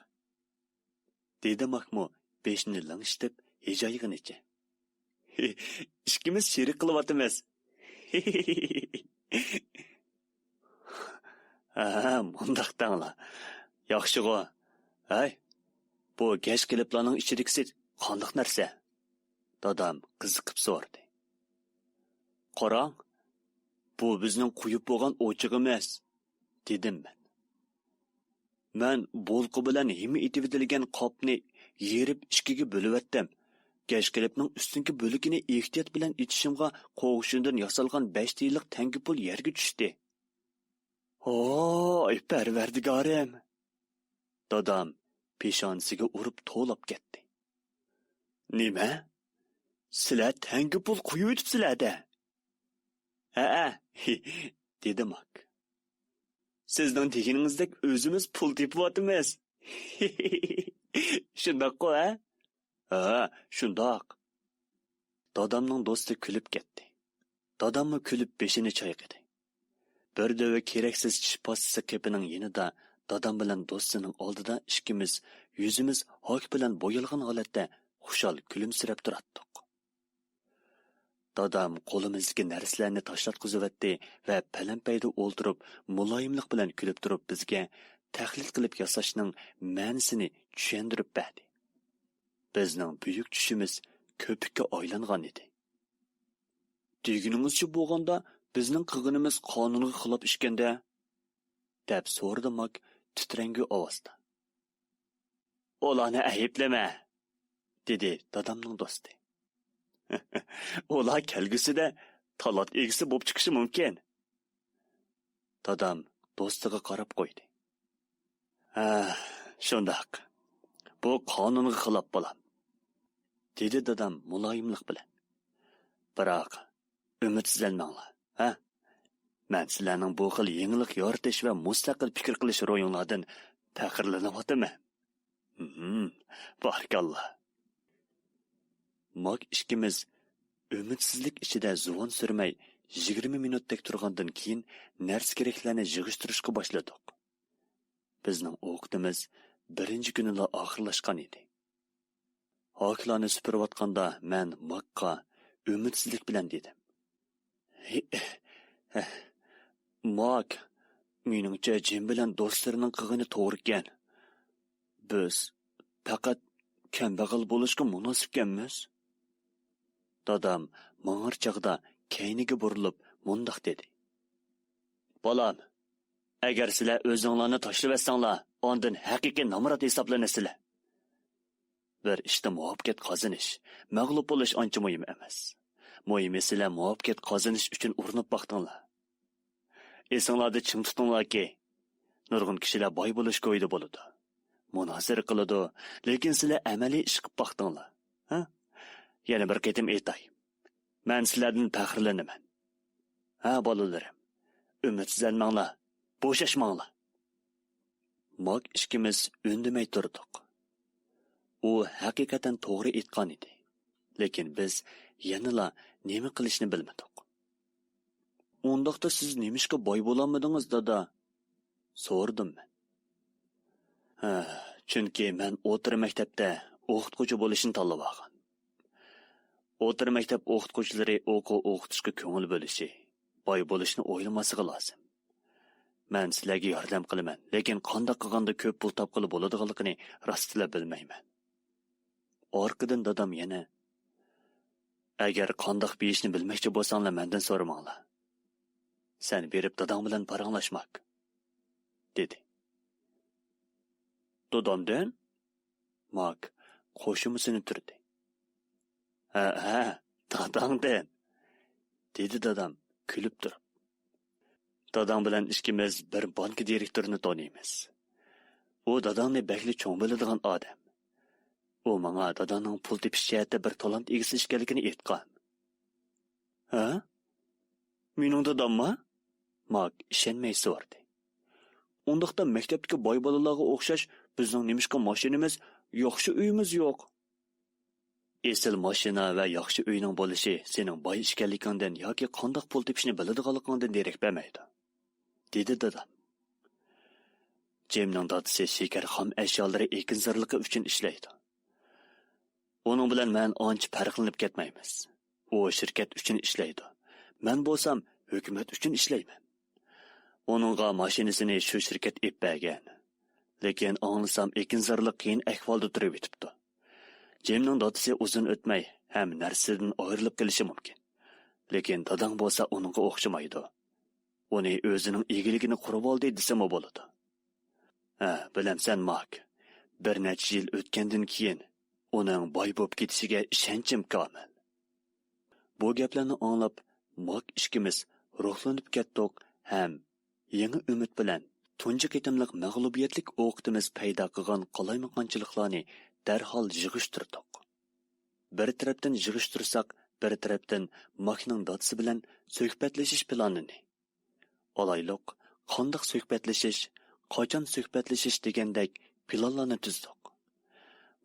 دېدى ماكمۇ بېشىنى لىڭشىتىپ ھىجايغىنىچە. «ئىككىمىز شېرىك قىلىۋاتىمىز.» «ھە، مۇنداق دەڭلار. ياخشىغۇ. ھەي، بۇ گەج قېلىپلارنىڭ ئىچىدىكىسى قانداق نەرسە؟» دادام قىزىقىپ سورىدى. «قاراڭ، بۇ بىزنىڭ قۇيۇپ بولغان ئوچىقىمىز»، دېدىم مەن. مەن بولقا بىلەن ھىم ئېتىۋېتىلگەن قاپنى يېرىپ ئىككىگە بۆلۈۋەتتىم. گەج قېلىپنىڭ ئۈستۈنكى بۆلىكىنى ئېھتىيات بىلەن ئېچىشىمغا، قوغۇشۇندىن ياسالغان بەش تىيىنلىق تەڭگە پۇل يەرگە چۈشتى. «ھاي، پەرۋەردىگارىم!» دادام پېشانىسىگە ئۇرۇپ توۋلاپ كەتتى. «نېمە؟ سىلەر تەڭگە پۇل قويۇۋېتىپسىلەر-دە؟» «ھەئە،» دېدى ماك. «سىزنىڭ دېگىنىڭىزدەك ئۆزىمىز پۇل تېپىۋاتىمىز.» «شۇنداققۇ، ھە؟» «ھە، شۇنداق.» دادامنىڭ دوستى كۈلۈپ كەتتى. داداممۇ كۈلۈپ بېشىنى چايقىدى. بىر دۆۋە كېرەكسىز چىش پاستىسى قېپىنىڭ يېنىدا دادام بىلەن دوستىنىڭ ئالدىدا ئىككىمىز يۈزىمىز ھاك بىلەن بويالغان ھالەتتە خۇشال كۈلۈمسىرەپ تۇراتتۇق. دادام قولىمىزدىكى نەرسىلەرنى تاشلاتقۇزۇۋەتتى ۋە پەلەمپەيدە ئولتۇرۇپ، مۇلايىملىق بىلەن كۈلۈپ تۇرۇپ بىزگە تەقلىد قىلىپ ياساشنىڭ مەنىسىنى چۈشەندۈرۈپ بەردى. بىزنىڭ بۈيۈك چۈشىمىز كۆپۈككە ئايلانغان ئىدى. «دېگىنىڭىزچە بولغاندا، بىزنىڭ قىلغىنىمىز قانۇنغا خىلاپ ئىكەن-دە؟» دەپ سورىدى ماك تىترەڭگۈ ئاۋازدا. «ئۇلارنى ئەيىبلىمە!» دېدى دادامنىڭ دوستى. «ئۇلار كەلگۈسىدە تالانت ئىگىسى بولۇپ چىقىشى مۇمكىن.» دادام دوستىغا قاراپ قويدى. «ھە، شۇنداق. بۇ قانۇنغا خىلاپ، بالام. دېدى دادام مۇلايىملىق بىلەن. بىراق، ئۈمىدسىزلەنمەڭلار، ھە؟ مەن سىلەرنىڭ بۇ خىل يېڭىلىق يارىتىش ۋە مۇستەقىل پىكىر قىلىش روھىڭلاردىن پەخىرلىنىۋاتىمەن. ھىم، بارىكاللا. ماك ئىككىمىز ئۈمىدسىزلىك ئىچىدە زۇۋان سۈرمەي، يىگىرمە مىنۇتتەك تۇرغاندىن كېيىن نەرسە-كېرەكلەرنى يىغىشتۇرۇشقا باشلىدۇق. بىزنىڭ ئوقىتىمىز بىرىنچى كۈنىلا ئاخىرلاشقان ئىدى. ھاكىلارنى سۈپۈرۈۋاتقاندا مەن ماكقا ئۈمىدسىزلىك بىلەن دېدىم. ماك، مېنىڭچە جىم بىلەن دوستلىرىنىڭ قىلغىنى توغرىكەن. بىز پەقەت كەمبەغەل بولۇشقا مۇناسىپكەنمىز. دادام ماڭار چاغدا كەينىگە بۇرۇلۇپ مۇنداق دېدى. بالام، ئەگەر سىلەر ئۆزۈڭلارنى تاشلىۋەتسەڭلار، ئاندىن ھەقىقىي نامرات ھېسابلىنىسىلەر. بىر ئىشتا مۇۋەپپەقىيەت قازىنىش، مەغلۇپ بولۇش ئانچە مۇھىم ئەمەس. مۇھىمى سىلەر مۇۋەپپەقىيەت قازىنىش ئۈچۈن ئۇرۇنۇپ باقتىڭلار. ئېسىڭلاردا چىڭ تۇتۇڭلاركى، نۇرغۇن كىشىلەر باي بولۇش كويىدا بولىدۇ. مۇنازىرە قىلىدۇ، لېكىن سىلەر ئەمەلىي ئىش قىلىپ باقتىڭلار. ھە؟ يەنە بىر قېتىم ئېيتاي. مەن سىلەردىن پەخىرلىنىمەن. ھە، بالىلىرىم، ئۈمىدسىزلەنمەڭلار، بوشاشماڭلار. ماك ئىككىمىز ئۈندىمەي تۇردۇق. ئۇ ھەقىقەتەن توغرا ئېيتقان ئىدى. لېكىن بىز يەنىلا نېمە قىلىشنى بىلمىدۇق. ئۇنداقتا سىز نېمىشقا باي بولالمىدىڭىز، دادا؟ سورىدىم مەن. ھە، چۈنكى مەن ئوتتۇرا مەكتەپتە ئوقۇتقۇچى بولۇشنى تاللىۋالغان. ئوتتۇرا مەكتەپ ئوقۇتقۇچىلىرى ئوقۇ ئوقۇتۇشقا كۆڭۈل بۆلۈشى، باي بولۇشنى ئويلىماسلىقى لازىم. مەن سىلەرگە ياردەم قىلىمەن، لېكىن قانداق قىلغاندا كۆپ پۇل تاپقىلى بولىدىغانلىقىنى راستلا بىلمەيمەن. ئارقىدىن دادام يەنە، ئەگەر قانداق بېيىشنى بىلمەكچى بولساڭلار، مەندىن سورىماڭلار. سەن بېرىپ داداڭ بىلەن پاراڭلاشماق، دېدى. دادامدىن؟ ماك قوشۇمىسىنى تۈردى. ھە، ھە، داداڭدىن، دېدى دادام كۈلۈپ تۇرۇپ. داداڭ بىلەن ئىككىمىز بىر بانكا دىرېكتورىنى تونۇيمىز. ئۇ داداڭنى بەكلا چوڭ بىلىدىغان ئادەم. ئۇ ماڭا داداڭنىڭ پۇل تېپىش جەھەتتە بىر تالانت ئىگىسى ئىكەنلىكىنى ئېيتقان. ھە؟ مېنىڭ داداممۇ؟ ماك ئىشەنمەي سورىدى. ئۇنداقتا مەكتەپتىكى باي بالىلارغا ئوخشاش بىزنىڭ نېمىشقا ماشىنىمىز، ياخشى ئۆيىمىز يوق؟ ئېسىل ماشىنا ۋە ياخشى ئۆينىڭ بولۇشى سېنىڭ باي ئىكەنلىكىڭدىن ياكى قانداق پۇل تېپىشنى بىلىدىغانلىقىڭدىن دېرەك بەرمەيدۇ، دېدى دادام. جىمنىڭ دادىسى شېكەر خام ئەشيالىرى ئېكىنزارلىقى ئۈچۈن ئىشلەيدۇ. ئۇنىڭ بىلەن مەن ئانچە پەرقلىنىپ كەتمەيمىز. ئۇ شىركەت ئۈچۈن ئىشلەيدۇ. مەن بولسام ھۆكۈمەت ئۈچۈن ئىشلەيمەن. ئۇنىڭغا ماشىنىسىنى شۇ شىركەت ئېلىپ بەرگەن. لېكىن ئاڭلىسام ئېكىنزارلىق قىيىن ئەھۋالدا تۇرۇۋېتىپتۇ. جىمنىڭ دادىسى ئۇزۇن ئۆتمەي ھەممە نەرسىدىن ئايرىلىپ قېلىشى مۇمكىن. لېكىن داداڭ بولسا ئۇنىڭغا ئوخشىمايدۇ. ئۇنى ئۆزىنىڭ ئىگىلىكىنى قۇرۇۋالدى دېسىمۇ بولىدۇ. ھە، بىلەمسەن، ماك، بىر نەچچە يىل ئۆتكەندىن كېيىن ئۇنىڭ باي بولۇپ كېتىشىگە ئىشەنچىم كامىل. بۇ گەپلەرنى ئاڭلاپ، ماك ئىككىمىز روھلىنىپ كەتتۇق ھەم يېڭى ئۈمىد بىلەن تۇنجى قېتىملىق مەغلۇبىيەتلىك ئوقىتىمىز پەيدا قىلغان قالايمىقانچىلىقلارنى دەرھال يىغىشتۇردۇق. بىر تەرەپتىن يىغىشتۇرساق، بىر تەرەپتىن ماكنىڭ دادىسى بىلەن سۆھبەتلىشىش پىلانىنى، ئالايلۇق، قانداق سۆھبەتلىشىش، قاچان سۆھبەتلىشىش دېگەندەك پىلانلارنى تۈزدۇق.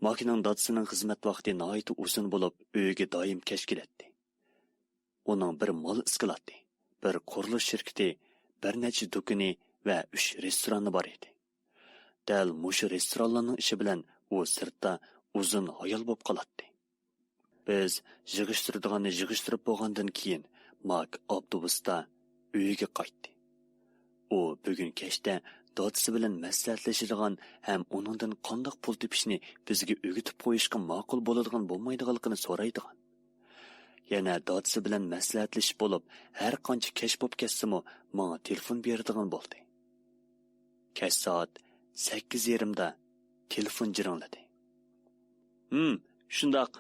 ماكنىڭ دادىسىنىڭ خىزمەت ۋاقتى ناھايىتى ئۇزۇن بولۇپ، ئۆيىگە دائىم كەچ كېلەتتى. ئۇنىڭ بىر مال ئىسكىلاتى، بىر قۇرۇلۇش شىركىتى، بىر نەچچە دۇكىنى ۋە ئۈچ رېستورانى بار ئىدى. دەل مۇشۇ رېستورانلارنىڭ ئىشى بىلەن ئۇ سىرتتا ئۇزۇن ھايال بولۇپ قالاتتى. بىز يىغىشتۇرىدىغاننى يىغىشتۇرۇپ بولغاندىن كېيىن، ماك ئاپتوبۇستا ئۆيىگە قايتتى. ئۇ بۈگۈن كەچتە دادىسى بىلەن مەسلىھەتلىشىدىغان ھەم ئۇنىڭدىن قانداق پۇل تېپىشنى بىزگە ئۆگىتىپ قويۇشقا ماقۇل بولىدىغان بولمايدىغانلىقىنى سورايدىغان. يەنە دادىسى بىلەن مەسلىھەتلىشىپ بولۇپ، ھەر قانچە كەچ بولۇپ كەتسىمۇ، ماڭا تېلېفون بېرىدىغان بولدى. كەچ سائەت سەككىز يېرىمدا تېلېفون جىرىڭلىدى. ھىم، شۇنداق.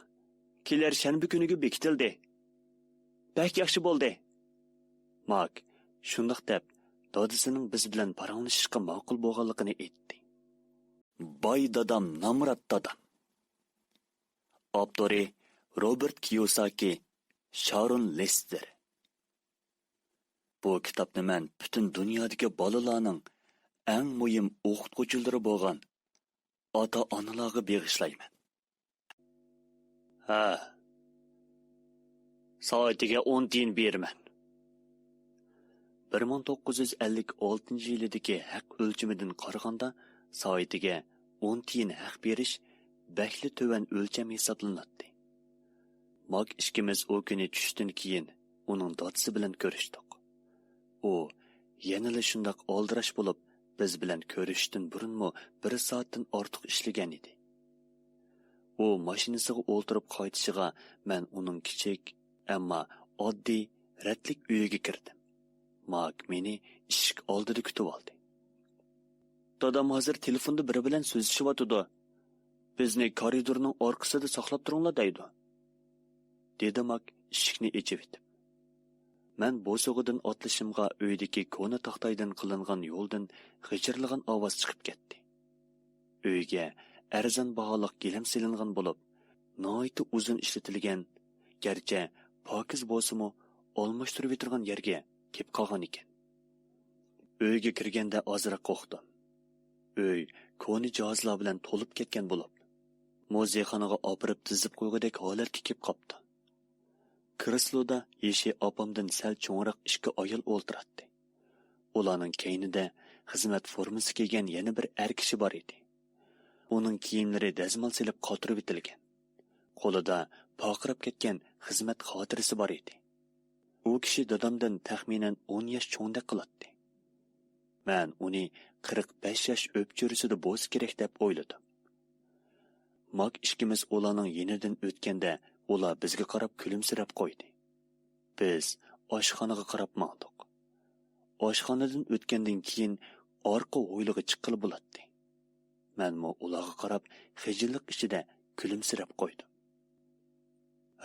كېلەر شەنبە كۈنىگە بېكىتىلدى. بەك ياخشى بولدى. ماك شۇنداق دەپ، دادىسىنىڭ بىز بىلەن پاراڭلىشىشقا ماقۇل بولغانلىقىنى ئېيتتى. باي دادام، نامرات دادام. ئاپتورى: روبېرت كىيوساكى، شارون لېستېر. بۇ كىتابنى مەن پۈتۈن دۇنيادىكى بالىلارنىڭ ئەڭ مۇھىم ئوقۇتقۇچىلىرى بولغان ئاتا-ئانىلارغا بېغىشلايمەن. ھە، سائىتىگە ئون تىيىن بېرىمەن. بىر مىڭ توققۇز يۈز ئەللىك ئالتىنچى يىلىدىكى ھەق ئۆلچىمىدىن قارىغاندا، سائىتىگە ئون تىيىن ھەق بېرىش بەكلا تۆۋەن ئۆلچەم ھېسابلىناتتى. ماك ئىككىمىز ئۇ كۈنى چۈشتىن كېيىن ئۇنىڭ دادىسى بىلەن كۆرۈشتۇق. ئۇ يەنىلا شۇنداق ئالدىراش بولۇپ، بىز بىلەن كۆرۈشۈشتىن بۇرۇنمۇ بىر سائەتتىن ئارتۇق ئىشلىگەن ئىدى. ئۇ ماشىنىسىغا ئولتۇرۇپ قايتىشىغا، مەن ئۇنىڭ كىچىك، ئەمما ئاددىي، رەتلىك ئۆيىگە كىردىم. ماك مېنى ئىشىك ئالدىدا كۈتۈۋالدى. «دادام ھازىر تېلېفوندا بىرى بىلەن سۆزلىشىۋاتىدۇ. بىزنى كارىدورنىڭ ئارقىسىدا ساقلاپ تۇرۇڭلار دەيدۇ»، دېدى ماك ئىشىكنى ئېچىۋېتىپ. مەن بوسۇغىدىن ئاتلىشىمغا، ئۆيدىكى كونا تاختايدىن قىلىنغان يولدىن غىچىرلىغان ئاۋاز چىقىپ كەتتى. ئۆيگە ئەرزان باھالىق گىلەم سېلىنغان بولۇپ، ناھايىتى ئۇزۇن ئىشلىتىلگەن، گەرچە پاكىز بولسىمۇ، ئالماشتۇرۇۋېتىدىغان يەرگە كېلىپ قالغان ئىكەن. ئۆيگە كىرگەندە ئازراق قورقتۇم. ئۆي كونا جاھازلار بىلەن تولۇپ كەتكەن بولۇپ، مۇزېيخانىغا ئاپىرىپ تىزىپ قويغۇدەك ھالەتكە كېلىپ قاپتۇ. كرېسلودا يېشى ئاپامدىن سەل چوڭراق ئىككى ئايال ئولتۇراتتى. ئۇلارنىڭ كەينىدە خىزمەت فورمىسى كىيگەن يەنە بىر ئەر كىشى بار ئىدى. ئۇنىڭ كىيىملىرى دەزمال سېلىپ قاتۇرۇۋېتىلگەن. قولىدا پارقىراپ كەتكەن خىزمەت خاتىرىسى بار ئىدى. ئۇ كىشى دادامدىن تەخمىنەن ئون ياش چوڭدەك قىلاتتى. مەن ئۇنى قىرىق بەش ياش ئۆپچۈرىسىدە بولسا كېرەك دەپ ئويلىدىم. ماك ئىككىمىز ئۇلارنىڭ يېنىدىن ئۆتكەندە، ئۇلار بىزگە قاراپ كۈلۈمسىرەپ قويدى. بىز ئاشخانىغا قاراپ ماڭدۇق. ئاشخانىدىن ئۆتكەندىن كېيىن ئارقا ھويلىغا چىققىلى بولاتتى. مەنمۇ ئۇلارغا قاراپ خىجىللىق ئىچىدە كۈلۈمسىرەپ قويدۇم.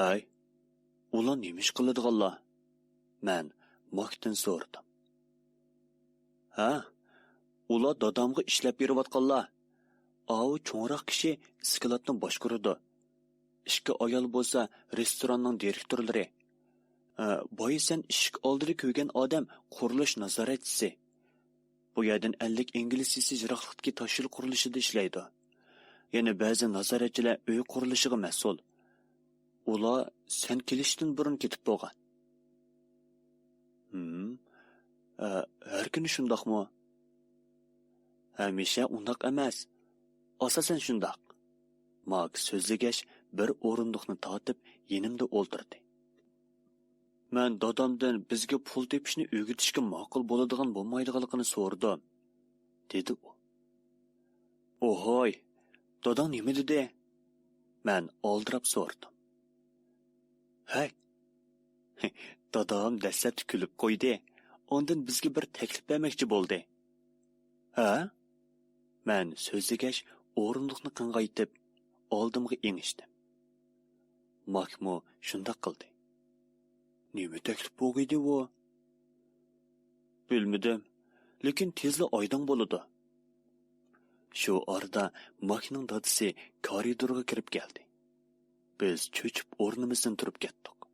«ھەي، ئۇلار نېمە ئىش قىلىدىغانلار؟» مەن ماكتىن سورىدىم. «ھە، ئۇلار دادامغا ئىشلەپ بېرىۋاتقانلار. ئاۋۇ چوڭراق كىشى سكلاتنى باشقۇرىدۇ. ئىككى ئايال بولسا رېستوراننىڭ دىرېكتورلىرى. ھە، بايا سەن ئىشىك ئالدىدا كۆرگەن ئادەم قۇرۇلۇش نازارەتچىسى. بۇ يەردىن ئەللىك ئىنگلىز چېسى يىراقلىقتىكى تاشيول قۇرۇلۇشىدا ئىشلەيدۇ. يەنە بەزى نازارەتچىلەر ئۆي قۇرۇلۇشىغا مەسئۇل. ئۇلار سەن كېلىشتىن بۇرۇن كېتىپ بولغان.» «ھىم، ئە، ھەر كۈنى شۇنداقمۇ؟» «ھەمىشە ئۇنداق ئەمەس، ئاساسەن شۇنداق.» ماك سۆزلىگەچ، بىر ئورۇندۇقنى تارتىپ يېنىمدا ئولتۇردى. «مەن دادامدىن بىزگە پۇل تېپىشنى ئۆگىتىشكە ماقۇل بولىدىغان بولمايدىغانلىقىنى سورىدىم»، دېدى ئۇ. «ئوھوي، داداڭ نېمە دېدى؟» مەن ئالدىراپ سورىدىم. «ھەي، دادام دەسلەپتە كۈلۈپ قويدى، ئاندىن بىزگە بىر تەكلىپ بەرمەكچى بولدى.» «ھە؟» مەن سۆزلىگەچ، ئورۇندۇقنى قىڭغايتىپ، ئالدىمغا ئېڭىشتىم. ماكمۇ شۇنداق قىلدى. «نېمە تەكلىپ بولغىيدى ئۇ؟» «بىلمىدىم، لېكىن تېزلا ئايدىڭ بولىدۇ.» شۇ ئارىدا ماكنىڭ دادىسى كارىدورغا كىرىپ كەلدى. بىز چۆچۈپ ئورنىمىزدىن تۇرۇپ كەتتۇق.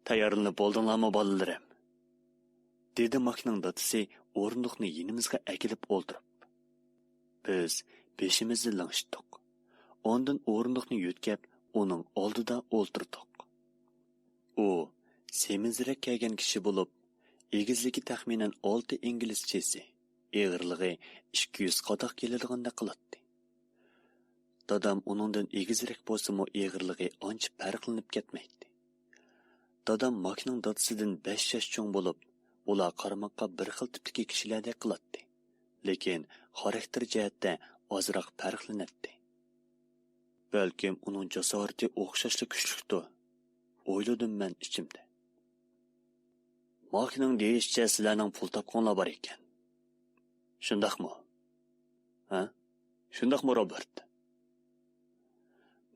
«تەييارلىنىپ بولدۇڭلارمۇ، بالىلىرىم؟» دېدى ماكنىڭ دادىسى ئورۇندۇقنى يېنىمىزغا ئەكېلىپ ئولتۇرۇپ. بىز بېشىمىزنى لىڭشىتتۇق. ئاندىن ئورۇندۇقنى يۆتكەپ، ئۇنىڭ ئالدىدا ئولتۇردۇق. ئۇ سېمىزرەك كەلگەن كىشى بولۇپ، ئېگىزلىكى تەخمىنەن ئالتە ئىنگلىز چېسى، ئېغىرلىقى ئىككى يۈز قاداق كېلىدىغاندەك قىلاتتى. دادام ئۇنىڭدىن ئېگىزرەك بولسىمۇ، ئېغىرلىقى ئانچە پەرقلىنىپ كەتمەيتتى. دادام ماكنىڭ دادىسىدىن بەش ياش چوڭ بولۇپ، ئۇلار قارىماققا بىر خىل تىپتىكى كىشىلەردەك قىلاتتى، لېكىن خاراكتېر جەھەتتە ئازراق پەرقلىنەتتى. «بەلكىم ئۇنىڭ جاسارىتى ئوخشاشلا كۈچلۈكتۇ»، ئويلىدىم مەن ئىچىمدە. «ماكنىڭ دېيىشىچە، سىلەرنىڭ پۇل تاپقۇڭلار بار ئىكەن. شۇنداقمۇ؟ ھە؟ شۇنداقمۇ، روبېرت؟»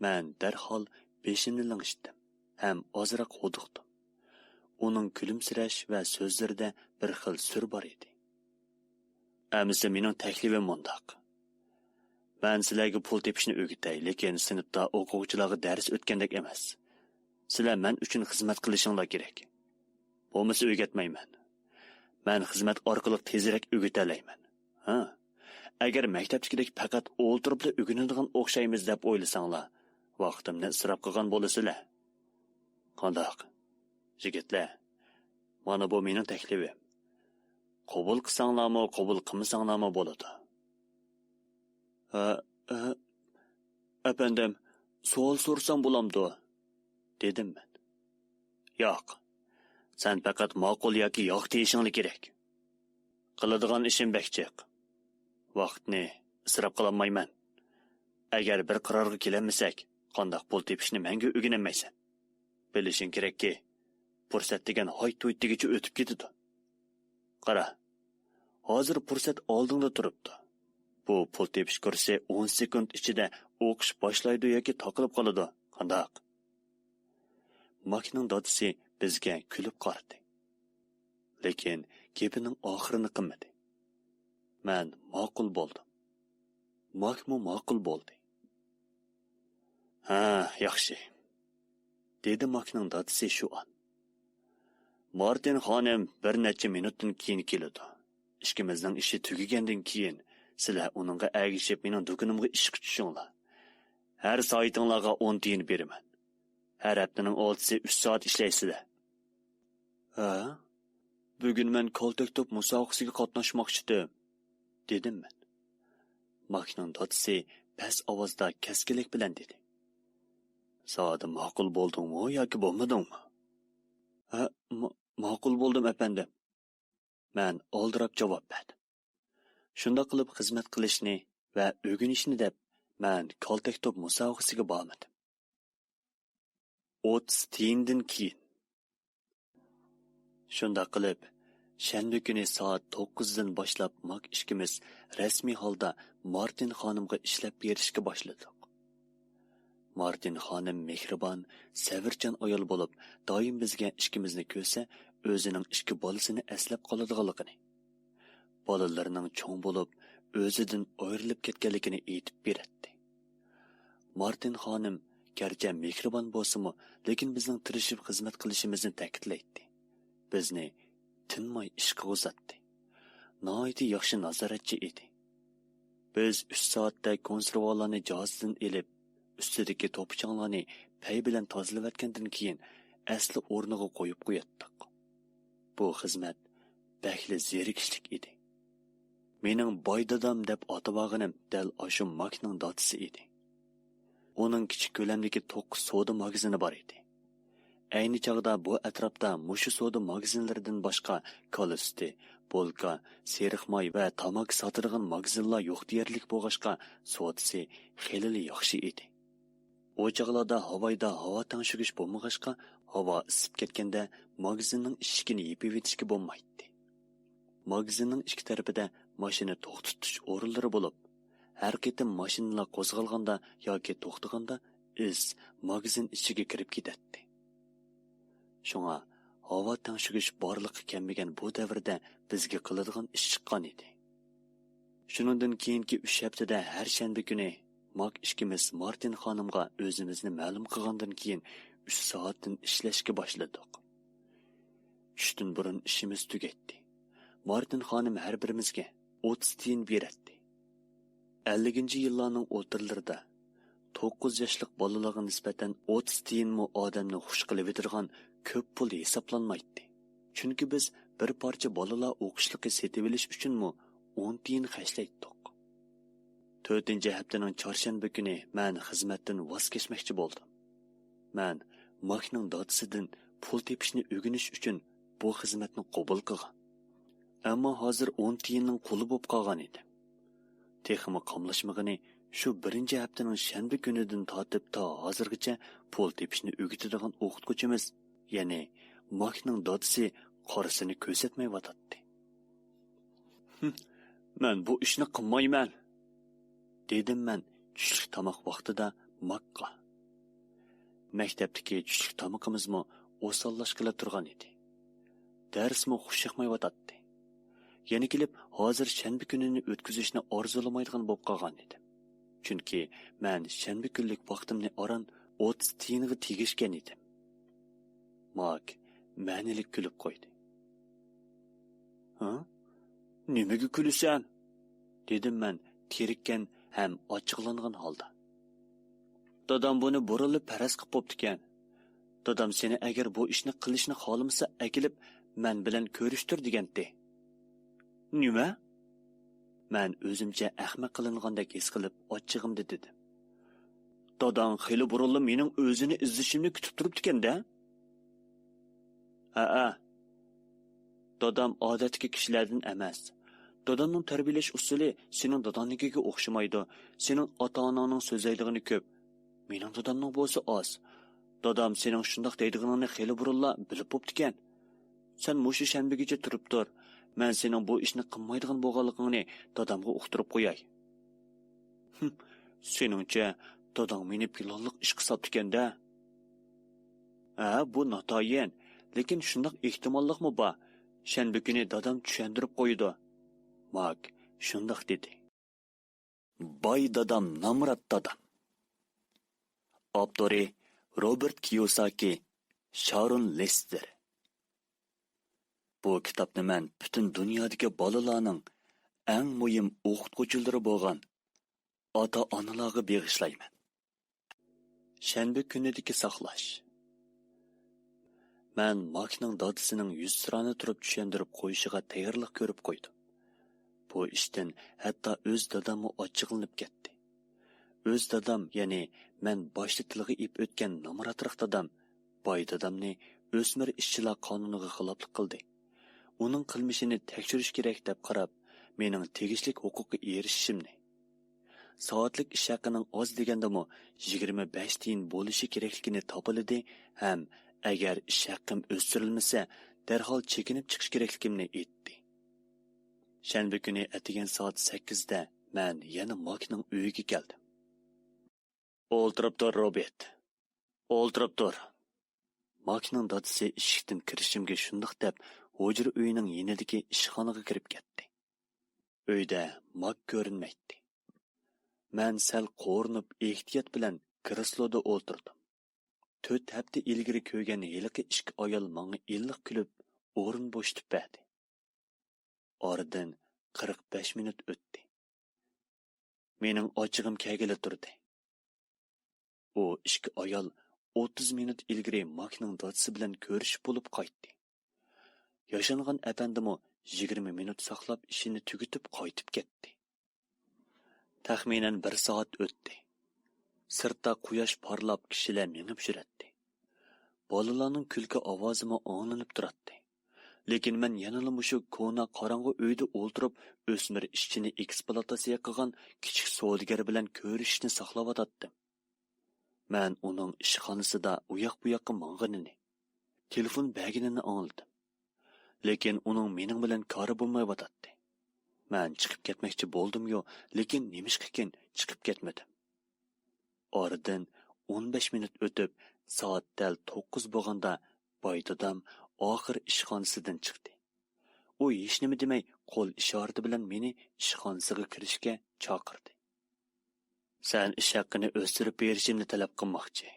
مەن دەرھال بېشىمنى لىڭشىتتىم ھەم ئازراق ھودۇقتۇم. ئۇنىڭ كۈلۈمسىرەش ۋە سۆزلىرىدە بىر خىل سۈر بار ئىدى. «ئەمىسە مېنىڭ تەكلىپىم مۇنداق. مەن سىلەرگە پۇل تېپىشنى ئۆگىتەي، لېكىن سىنىپتا ئوقۇغۇچىلارغا دەرس ئۆتكەندەك ئەمەس. سىلەر مەن ئۈچۈن خىزمەت قىلىشىڭلار كېرەك. بولمىسا ئۆگەتمەيمەن. مەن خىزمەت ئارقىلىق تېزرەك ئۆگىتەلەيمەن. ھە؟ ئەگەر مەكتەپتىكىدەك پەقەت ئولتۇرۇپلا ئۆگىنىدىغان ئوخشايمىز دەپ ئويلىساڭلار، ۋاقتىمنى ئىسراپ قىلغان بولىسىلەر. قانداق؟ يىگىتلەر، مانا بۇ مېنىڭ تەكلىپىم. قوبۇل قىلساڭلارمۇ، قوبۇل قىلمىساڭلارمۇ بولىدۇ. ھە، ھە، ئەپەندىم، سوئال سورىسام بولامدۇ؟ دېدىم مەن. ياق. سەن پەقەت ماقۇل ياكى ياق دېيىشىڭلا كېرەك. قىلىدىغان ئىشىم بەك جىق. ۋاقىتنى ئىسراپ قىلالمايمەن. ئەگەر بىر قارارغا كېلەلمىسەك، قانداق پۇل تېپىشنى مەڭگۈ ئۆگىنەلمەيسەن. بىلىشىڭ كېرەككى، پۇرسەت دېگەن ھايت-ھۇيت دېگۈچە ئۆتۈپ كېتىدۇ. قارا، ھازىر پۇرسەت ئالدىڭدا تۇرۇپتۇ. بۇ پۇل تېپىش كۇرسى ئون سېكۇنت ئىچىدە ئوقۇش باشلايدۇ ياكى تاقىلىپ قالىدۇ. قانداق؟ ماكنىڭ دادىسى بىزگە كۈلۈپ قارىدى. لېكىن گېپىنىڭ ئاخىرىنى قىلمىدى. مەن ماقۇل بولدۇم. ماكمۇ ماقۇل بولدى. ھە، ياخشى، دېدى ماكنىڭ دادىسى شۇ ئان. مارتىن خانىم بىر نەچچە مىنۇتتىن كېيىن كېلىدۇ. ئىككىمىزنىڭ ئىشى تۈگىگەندىن كېيىن، سىلەر ئۇنىڭغا ئەگىشىپ مېنىڭ دۇكىنىمغا ئىشقا چۈشۈڭلار. ھەر سائىتىڭلارغا ئون تىيىن بېرىمەن. ھەر ھەپتىنىڭ ئالتىسى ئۈچ سائەت ئىشلەيسىلەر. ھە؟ بۈگۈن مەن كالتەك توپ مۇسابىقىسىگە قاتناشماقچىدىم، دېدىم مەن. ماكنىڭ دادىسى پەس ئاۋازدا كەسكىنلىك بىلەن دېدى. زادى ماقۇل بولدۇڭمۇ ياكى بولمىدىڭمۇ؟ ھە، ما-، ماقۇل بولدۇم، ئەپەندىم. مەن ئالدىراپ جاۋاب بەردىم. شۇنداق قىلىپ خىزمەت قىلىشنى ۋە ئۆگىنىشنى دەپ، مەن كالتەك توپ مۇسابىقىسىگە بارمىدىم. ئوتتۇز تىيىندىن كېيىن. شۇنداق قىلىپ، شەنبە كۈنى سائەت توققۇزدىن باشلاپ ماك ئىككىمىز رەسمىي ھالدا مارتىن خانىمغا ئىشلەپ بېرىشكە باشلىدۇق. مارتىن خانىم مېھرىبان، سەۋرچان ئايال بولۇپ، دائىم بىزگە ئىككىمىزنى كۆرسە، ئۆزىنىڭ ئىككى بالىسىنى ئەسلەپ قالىدىغانلىقىنى، بالىلىرىنىڭ چوڭ بولۇپ، ئۆزىدىن ئايرىلىپ كەتكەنلىكىنى ئېيتىپ بېرەتتى. مارتىن خانىم گەرچە مېھرىبان بولسىمۇ، لېكىن بىزنىڭ تىرىشىپ خىزمەت قىلىشىمىزنى تەكىتلەيتتى. بىزنى تىنماي ئىشقا ئۇزاتتى. ناھايىتى ياخشى نازارەتچى ئىدى. بىز ئۈچ سائەتتە كونسېرۋالارنى جازىدىن ئېلىپ، ئۈستىدىكى توپا-چاڭلارنى پەي بىلەن تازىلىۋەتكەندىن كېيىن، ئەسلى ئورنىغا قويۇپ قوياتتۇق. بۇ خىزمەت بەكلا زېرىكىشلىك ئىدى. مېنىڭ باي دادام دەپ ئاتىۋالغىنىم دەل ئاشۇ ماكنىڭ دادىسى ئىدى. ئۇنىڭ كىچىك كۆلەمدىكى توققۇز سودا ماگىزىنى بار ئىدى. ئەينى چاغدا بۇ ئەتراپتا مۇشۇ سودا ماگىزىنلىرىدىن باشقا كالا سۈتى، بولكا، سېرىق ماي ۋە تاماكا ساتىدىغان ماگىزىنلار يوق دېيەرلىك بولغاچقا، سودىسى خېلىلا ياخشى ئىدى. ئۇ چاغلاردا ھاۋايدا ھاۋا تەڭشىگۈچ بولمىغاچقا، ھاۋا ئىسسىپ كەتكەندە ماگىزىننىڭ ئىشىكىنى يېپىۋېتىشكە بولمايتتى. ماگىزىننىڭ ئىككى تەرىپىدە ماشىنا توختىتىش ئورۇنلىرى بولۇپ، ھەر قېتىم ماشىنىلار قوزغالغاندا ياكى توختىغاندا ئىس ماگىزىن ئىچىگە كىرىپ كېتەتتى. شۇڭا ھاۋا تەڭشىگۈچ بارلىققا كەلمىگەن بۇ دەۋردە بىزگە قىلىدىغان ئىش چىققان ئىدى. شۇنىڭدىن كېيىنكى ئۈچ ھەپتىدە ھەر شەنبە كۈنى ماك ئىككىمىز مارتىن خانىمغا ئۆزىمىزنى مەلۇم قىلغاندىن كېيىن ئۈچ سائەتتىن ئىشلەشكە باشلىدۇق. چۈشتىن بۇرۇن ئىشىمىز تۈگەيتتى. مارتىن خانىم ھەر بىرىمىزگە ئوتتۇز تىيىن بېرەتتى. ئەللىكىنچى يىللارنىڭ ئوتتۇرىلىرىدا توققۇز ياشلىق بالىلارغا نىسبەتەن ئوتتۇز تىيىنمۇ ئادەمنى خۇش قىلىۋېتىدىغان كۆپ پۇل ھېسابلانمايتتى. چۈنكى بىز بىر پارچە بالىلار ئوقۇشلۇقى سېتىۋېلىش ئۈچۈنمۇ ئون تىيىن خەجلەيتتۇق. تۆتىنچى ھەپتىنىڭ چارشەنبە كۈنى مەن خىزمەتتىن ۋاز كەچمەكچى بولدۇم. مەن ماكنىڭ دادىسىدىن پۇل تېپىشنى ئۆگىنىش ئۈچۈن بۇ خىزمەتنى قوبۇل قىلغان. ئەمما ھازىر ئون تىيىننىڭ قۇلى بولۇپ قالغان ئىدىم. تېخىمۇ قاملاشمىغىنى، شۇ بىرىنچى ھەپتىنىڭ شەنبە كۈنىدىن تارتىپ تا ھازىرغىچە پۇل تېپىشنى ئۆگىتىدىغان ئوقۇتقۇچىمىز، يەنى ماكنىڭ دادىسى قارىسىنى كۆرسەتمەيۋاتاتتى. «ھىم، مەن بۇ ئىشنى قىلمايمەن!» دېدىم مەن چۈشلۈك تاماق ۋاقتىدا ماكقا. مەكتەپتىكى چۈشلۈك تامىقىمىزمۇ ئوساللاشقىلى تۇرغان ئىدى. دەرسمۇ خۇش ياقمايۋاتاتتى. يەنە كېلىپ، ھازىر شەنبە كۈنىنى ئۆتكۈزۈشنى ئارزۇلىمايدىغان بولۇپ قالغان ئىدىم. چۈنكى مەن شەنبە كۈنلۈك ۋاقتىمنى ئاران ئوتتۇز تىيىنغا تېگىشكەن ئىدىم. ماك مەنىلىك كۈلۈپ قويدى. ھە؟ نېمىگە كۈلىسەن؟ دېدىم مەن تېرىككەن ھەم ئاچچىقلانغان ھالدا. دادام بۇنى بۇرۇنلا پەرەز قىلىپ بوپتىكەن. دادام سېنى ئەگەر بۇ ئىشنى قىلىشنى خالىمىسا ئەكېلىپ مەن بىلەن كۆرۈشتۈر دېگەنتى. نېمە؟ مەن ئۆزۈمچە ئەخمەق قىلىنغاندەك ھېس قىلىپ ئاچچىقىمدا دېدىم. داداڭ خېلى بۇرۇنلا مېنىڭ ئۆزىنى ئىزدىشىمنى كۈتۈپ تۇرۇپتىكەن-دە. ھەئە. دادام ئادەتتىكى كىشىلەردىن ئەمەس. دادامنىڭ تەربىيەلەش ئۇسۇلى سېنىڭ داداڭنىڭكىگە ئوخشىمايدۇ. سېنىڭ ئاتا-ئاناڭنىڭ سۆزلەيدىغىنى كۆپ. مېنىڭ دادامنىڭ بولسا ئاز. دادام سېنىڭ شۇنداق دەيدىغىنىڭنى خېلى بۇرۇنلا بىلىپ بوپتىكەن. سەن مۇشۇ شەنبىگىچە تۇرۇپ تۇر. مەن سېنىڭ بۇ ئىشنى قىلمايدىغان بولغانلىقىڭنى دادامغا ئۇقتۇرۇپ قوياي. ھىم، سېنىڭچە داداڭ مېنى پىلانلىق ئىشقا ساپتىكەن-دە؟ ھە، بۇ ناتايىن، لېكىن شۇنداق ئېھتىماللىقمۇ بار. شەنبە كۈنى دادام چۈشەندۈرۈپ قويىدۇ. ماك شۇنداق دېدى. باي دادام، نامرات دادام. ئاپتورى: روبېرت كىيوساكى، شارون لېستېر. بۇ كىتابنى مەن پۈتۈن دۇنيادىكى بالىلارنىڭ ئەڭ مۇھىم ئوقۇتقۇچىلىرى بولغان ئاتا-ئانىلارغا بېغىشلايمەن. شەنبە كۈنىدىكى ساقلاش. مەن ماكنىڭ دادىسىنىڭ يۈزتۇرانە تۇرۇپ چۈشەندۈرۈپ قويۇشىغا تەييارلىق كۆرۈپ قويدۇم. بۇ ئىشتىن ھەتتا ئۆز داداممۇ ئاچچىقلىنىپ كەتتى. ئۆز دادام، يەنى مەن باشتا تىلغا ئېلىپ ئۆتكەن نامراتراق دادام، باي دادامنى ئۆسمۈر ئىشچىلار قانۇنىغا خىلاپلىق قىلدى. ئۇنىڭ قىلمىشىنى تەكشۈرۈش كېرەك دەپ قاراپ، مېنىڭ تېگىشلىك ھوقۇققا ئېرىشىشىمنى، سائەتلىك ئىش ھەققىنىڭ ئاز دېگەندىمۇ يىگىرمە بەش تىيىن بولۇشى كېرەكلىكىنى تاپىلىدى ھەم ئەگەر ئىش ھەققىم ئۆستۈرۈلمىسە، دەرھال چېكىنىپ چىقىش كېرەكلىكىمنى ئېيتتى. شەنبە كۈنى ئەتىگەن سائەت سەككىزدە مەن يەنە ماكنىڭ ئۆيىگە كەلدىم. ئولتۇرۇپ تۇر، روبېرت. ئولتۇرۇپ تۇر. ماكنىڭ دادىسى ئىشىكتىن كىرىشىمگە شۇنداق دەپ، ھۇجرا ئۆيىنىڭ يېنىدىكى ئىشخانىغا كىرىپ كەتتى. ئۆيدە ماك كۆرۈنمەيتتى. مەن سەل قورۇنۇپ، ئېھتىيات بىلەن كرېسلودا ئولتۇردۇم. تۆت ھەپتە ئىلگىرى كۆرگەن ھېلىقى ئىككى ئايال ماڭا ئىللىق كۈلۈپ، ئورۇن بوشىتىپ بەردى. ئارىدىن قىرىق بەش مىنۇت ئۆتتى. مېنىڭ ئاچچىقىم كەلگىلى تۇردى. ئۇ ئىككى ئايال ئوتتۇز مىنۇت ئىلگىرى ماكنىڭ دادىسى بىلەن كۆرۈشۈپ بولۇپ قايتتى. ياشانغان ئەپەندىمۇ يىگىرمە مىنۇت ساقلاپ ئىشىنى تۈگىتىپ قايتىپ كەتتى. تەخمىنەن بىر سائەت ئۆتتى. سىرتتا قۇياش پارلاپ، كىشىلەر مېڭىپ يۈرەتتى. بالىلارنىڭ كۈلكە ئاۋازىمۇ ئاڭلىنىپ تۇراتتى. لېكىن مەن يەنىلا مۇشۇ كونا قاراڭغۇ ئۆيدە ئولتۇرۇپ، ئۆسمۈر ئىشچىنى ئېكسپلۇئاتاتسىيە قىلغان كىچىك سودىگەر بىلەن كۆرۈشۈشنى ساقلاۋاتاتتىم. مەن ئۇنىڭ ئىشخانىسىدا ئۇياق بۇياققا ماڭغىنىنى، تېلېفون بەرگىنىنى ئاڭلىدىم. لېكىن ئۇنىڭ مېنىڭ بىلەن كارى بولمايۋاتاتتى. مەن چىقىپ كەتمەكچى بولدۇميۇ، لېكىن نېمىشقىكىن چىقىپ كەتمىدىم. ئارىدىن ئون بەش مىنۇت ئۆتۈپ، سائەت دەل توققۇز بولغاندا باي دادام ئاخىر ئىشخانىسىدىن چىقتى. ئۇ ھېچنېمە دېمەي، قول ئىشارىتى بىلەن مېنى ئىشخانىسىغا كىرىشكە چاقىردى. سەن ئىش ھەققىنى ئۆستۈرۈپ بېرىشىمنى تەلەپ قىلماقچى.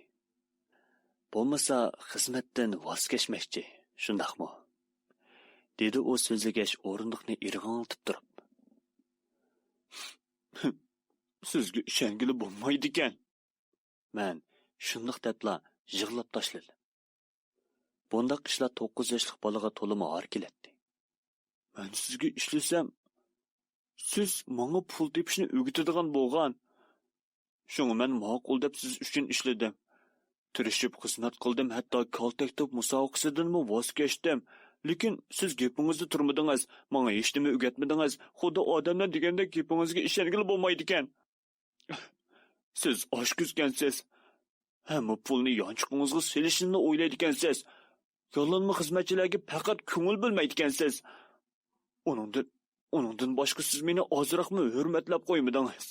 بولمىسا خىزمەتتىن ۋاز كەچمەكچى، شۇنداقمۇ؟ دېدى ئۇ سۆزلىگەچ ئورۇندۇقنى ئىرغاڭلىتىپ تۇرۇپ. سىزگە ئىشەنگىلى بولمايدىكەن. مەن شۇنداق دەپلا يىغلاپ تاشلىدىم. بۇنداق ئىشلار توققۇز ياشلىق بالىغا تولىمۇ ھار كېلەتتى. مەن سىزگە ئىشلىسەم، سىز ماڭا پۇل تېپىشنى ئۆگىتىدىغان بولغان. شۇڭا مەن ماقۇل دەپ سىز ئۈچۈن ئىشلىدىم. تىرىشىپ خىزمەت قىلدىم، ھەتتا كالتەكتوپ مۇسابىقىسىدىنمۇ ۋاز كەچتىم. لېكىن سىز گېپىڭىزدە تۇرمىدىڭىز، ماڭا ھېچنېمە ئۆگەتمىدىڭىز. خۇددى ئادەملەر دېگەندەك گېپىڭىزگە ئىشەنگىلى بولمايدىكەن. سىز ئاچكۆزكەنسىز. ھەممە پۇلنى يانچۇقىڭىزغا سېلىشنىلا ئويلايدىكەنسىز. ياللانما خىزمەتچىلەرگە پەقەت كۆڭۈل بۆلمەيدىكەنسىز. ئۇنىڭدىن، ئۇنىڭدىن باشقا سىز مېنى ئازراقمۇ ھۆرمەتلەپ قويمىدىڭىز.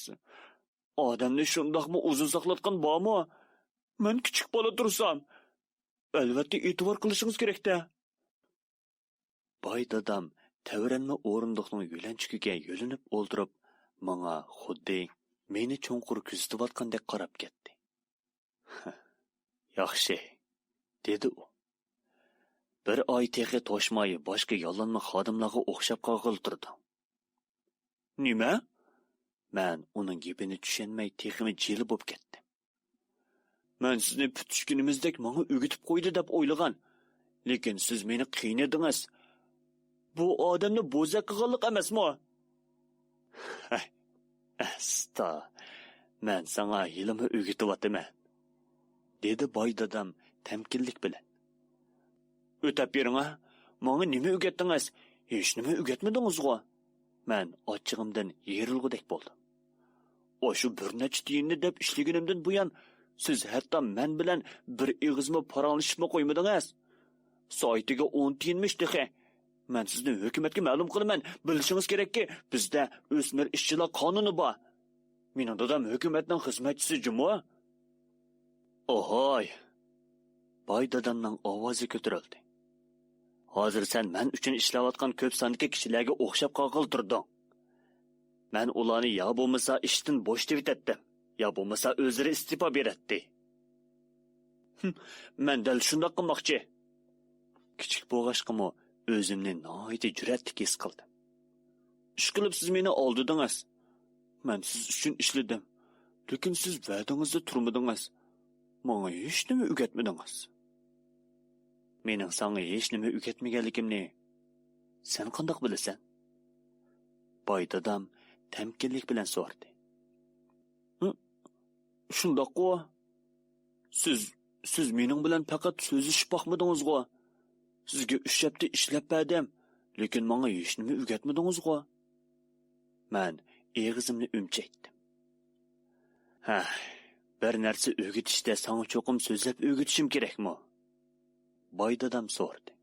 ئادەمنى شۇنداقمۇ ئۇزۇن ساقلاتقان بارمۇ؟ مەن كىچىك بالا تۇرسام، ئەلۋەتتە ئېتىبار قىلىشىڭىز كېرەك-دە. باي دادام تەۋرەنمە ئورۇندۇقنىڭ يۆلەنچۈكىگە يۆلىنىپ ئولتۇرۇپ، ماڭا خۇددى مېنى چوڭقۇر كۆزىتىۋاتقاندەك قاراپ كەتتى. ياخشى، دېدى ئۇ. بىر ئاي تېخى توشماي، باشقا ياللانما خادىملارغا ئوخشاپ قالغىلى تۇردۇڭ. نېمە؟ مەن ئۇنىڭ گېپىنى چۈشەنمەي، تېخىمۇ جىلە بولۇپ كەتتىم. مەن سىزنى پۈتۈشكىنىمىزدەك ماڭا ئۆگىتىپ قويدى دەپ ئويلىغان. لېكىن سىز مېنى قىينىدىڭىز. بۇ ئادەمنى بوزەك قىلغانلىق ئەمەسمۇ؟ ئەستا، مەن ساڭا ھېلىمۇ ئۆگىتىۋاتىمەن، دېدى باي دادام تەمكىنلىك بىلەن. ئۆتەپ بېرىڭە، ماڭا نېمە ئۆگەتتىڭىز؟ ھېچنېمە ئۆگەتمىدىڭىزغۇ؟ مەن ئاچچىقىمدىن يېرىلغۇدەك بولدۇم. ئاشۇ بىر نەچچە تىيىننى دەپ ئىشلىگىنىمدىن بۇيان، سىز ھەتتا مەن بىلەن بىر ئېغىزمۇ پاراڭلىشىپمۇ قويمىدىڭىز. سائىتىگە ئون تىيىنمىش تېخى. مەن سىزنى ھۆكۈمەتكە مەلۇم قىلىمەن. بىلىشىڭىز كېرەككى، بىزدە ئۆسمۈر ئىشچىلار قانۇنى بار. مېنىڭ دادام ھۆكۈمەتنىڭ خىزمەتچىسى جۇمۇ. ئوھوي! باي دادامنىڭ ئاۋازى كۆتۈرۈلدى. ھازىر سەن مەن ئۈچۈن ئىشلەۋاتقان كۆپ ساندىكى كىشىلەرگە ئوخشاپ قالغىلى تۇردۇڭ. مەن ئۇلارنى يا بولمىسا ئىشتىن بوشىتىۋېتەتتىم، يا بولمىسا ئۆزلىرى ئىستېپا بېرەتتى. ھىم، مەن دەل شۇنداق قىلماقچى. كىچىك بولغاچقىمۇ ئۆزۈمنى ناھايىتى جۈرئەتلىك ھېس قىلدىم. ئىشقىلىپ سىز مېنى ئالدىدىڭىز. مەن سىز ئۈچۈن ئىشلىدىم. لېكىن سىز ۋەدىڭىزدە تۇرمىدىڭىز. ماڭا ھېچنېمە ئۆگەتمىدىڭىز. مېنىڭ ساڭا ھېچنېمە ئۆگەتمىگەنلىكىمنى سەن قانداق بىلىسەن؟ باي دادام تەمكىنلىك بىلەن سورىدى. ھە، شۇنداققۇ. سىز، سىز مېنىڭ بىلەن پەقەت سۆزلىشىپ باقمىدىڭىزغۇ؟ سىزگە ئۈچ ھەپتە ئىشلەپ بەردىم، لېكىن ماڭا ھېچنېمە ئۆگەتمىدىڭىزغۇ؟ مەن ئېغىزىمنى ئۈمچەيتتىم. ھە، بىر نەرسە ئۆگىتىشتە ساڭا چوقۇم سۆزلەپ ئۆگىتىشىم كېرەكمۇ؟ باي دادام سورىدى.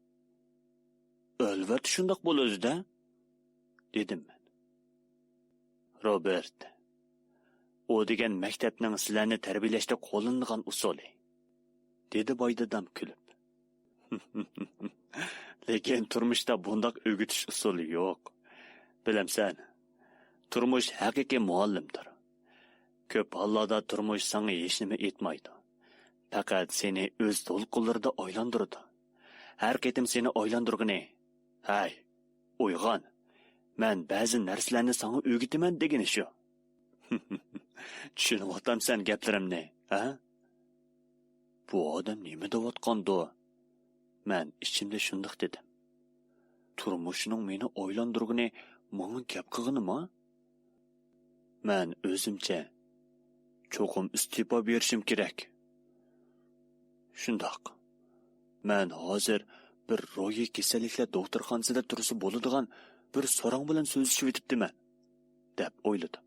ئەلۋەتتە شۇنداق بولىدۇ-دە، دېدىم مەن. روبېرت، ئۇ دېگەن مەكتەپنىڭ سىلەرنى تەربىيەلەشتە قوللىنىدىغان ئۇسۇلى، دېدى باي دادام كۈلۈپ. لېكىن تۇرمۇشتا بۇنداق ئۆگىتىش ئۇسۇلى يوق. بىلەمسەن، تۇرمۇش ھەقىقىي مۇئەللىمدۇر. كۆپ ھاللاردا تۇرمۇش ساڭا ھېچنېمە ئېيتمايدۇ. پەقەت سېنى ئۆز دولقۇنلىرىدا ئايلاندۇرىدۇ. ھەر قېتىم سېنى ئايلاندۇرغىنى، ھەي، ئويغان، مەن بەزى نەرسىلەرنى ساڭا ئۆگىتىمەن دېگىنى شۇ. چۈشىنىۋاتامسەن گەپلىرىمنى، ھە؟ بۇ ئادەم نېمە دەۋاتقاندۇ؟ مەن ئىچىمدە شۇنداق دېدىم. تۇرمۇشنىڭ مېنى ئايلاندۇرغىنى ماڭا گەپ قىلغىنىما؟ مەن ئۆزۈمچە، چوقۇم ئىستېپا بېرىشىم كېرەك. شۇنداق. مەن ھازىر بىر روھىي كېسەللىكلەر دوختۇرخانىسىدا تۇرسا بولىدىغان بىر ساراڭ بىلەن سۆزلىشىۋېتىپتىمەن، دەپ ئويلىدىم.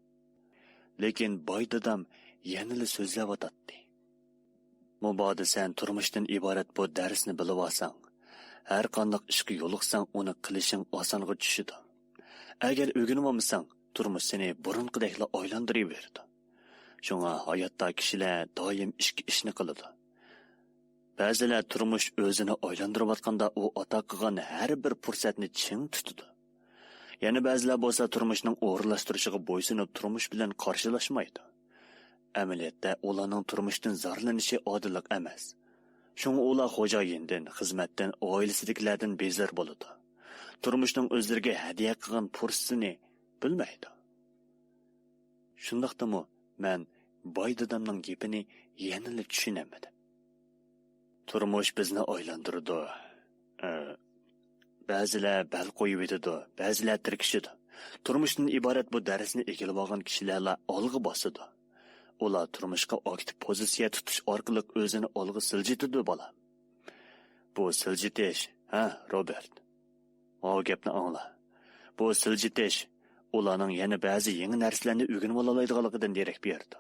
لېكىن باي دادام يەنىلا سۆزلەۋاتاتتى. مۇبادا سەن تۇرمۇشتىن ئىبارەت بۇ دەرسنى بىلىۋالساڭ، ھەر قانداق ئىشقا يولۇقساڭ، ئۇنى قىلىشىڭ ئاسانغا چۈشىدۇ. ئەگەر ئۆگىنىۋالمىساڭ، تۇرمۇش سېنى بۇرۇنقىدەكلا ئايلاندۇرۇۋېرىدۇ. شۇڭا ھاياتتا كىشىلەر دائىم ئىككى ئىشنى قىلىدۇ. بەزىلەر تۇرمۇش ئۆزىنى ئايلاندۇرۇۋاتقاندا ئۇ ئاتا قىلغان ھەر بىر پۇرسەتنى چىڭ تۇتىدۇ. يەنە بەزىلەر بولسا تۇرمۇشنىڭ ئورۇنلاشتۇرۇشىغا بويسۇنۇپ تۇرمۇش بىلەن قارشىلاشمايدۇ. ئەمەلىيەتتە ئۇلارنىڭ تۇرمۇشتىن زارلىنىشى ئادىللىق ئەمەس. شۇڭا ئۇلار خوجايىندىن، خىزمەتتىن، ئائىلىسىدىكىلەردىن بىزار بولىدۇ. تۇرمۇشنىڭ ئۆزلىرىگە ھەدىيە قىلغان پۇرسىتىنى بىلمەيدۇ. شۇنداقتىمۇ مەن باي دادامنىڭ گېپىنى يەنىلا چۈشىنەلمىدىم. تۇرمۇش بىزنى ئايلاندۇرىدۇ. ئە، بەزىلەر بەل قويۇۋېتىدۇ، بەزىلەر تىركىشىدۇ. تۇرمۇشتىن ئىبارەت بۇ دەرسنى ئېگىلىۋالغان كىشىلەرلا ئالغا باسىدۇ. ئۇلار تۇرمۇشقا ئاكتىپ پوزىتسىيە تۇتۇش ئارقىلىق ئۆزىنى ئالغا سىلجىتىدۇ، بالام. بۇ سىلجىتىش، ھە، روبېرت؟ ماۋۇ گەپنى ئاڭلا. بۇ سىلجىتىش ئۇلارنىڭ يەنە بەزى يېڭى نەرسىلەرنى ئۆگىنىۋالالايدىغانلىقىدىن دېرەك بېرىدۇ.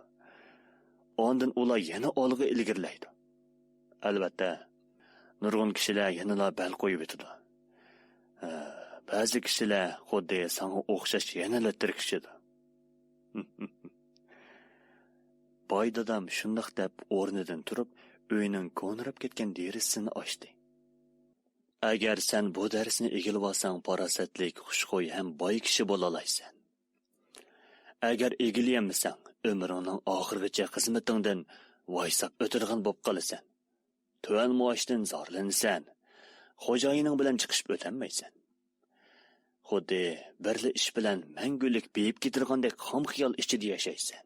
ئاندىن ئۇلار يەنە ئالغا ئىلگىرىلەيدۇ. ئەلۋەتتە، نۇرغۇن كىشىلەر يەنىلا بەل قويۇۋېتىدۇ. ھە، بەزى كىشىلەر خۇددى ساڭا ئوخشاش يەنىلا تىركىشىدۇ. باي دادام شۇنداق دەپ ئورنىدىن تۇرۇپ، ئۆينىڭ كونىراپ كەتكەن دېرىزىسىنى ئاچتى. ئەگەر سەن بۇ دەرسنى ئىگىلىۋالساڭ، پاراسەتلىك، خۇشخۇي ھەم باي كىشى بولالايسەن. ئەگەر ئىگىلىيەلمىسەڭ، ئۆمرۈڭنىڭ ئاخىرىغىچە خىزمىتىڭدىن ۋايساپ ئۆتىدىغان بولۇپ قالىسەن. تۆۋەن مائاشتىن زارلىنىسەن. خوجايىنىڭ بىلەن چىقىشىپ ئۆتەلمەيسەن. خۇددى بىرلا ئىش بىلەن مەڭگۈلۈك بېيىپ كېتىدىغاندەك خام خىيال ئىچىدە ياشايسەن.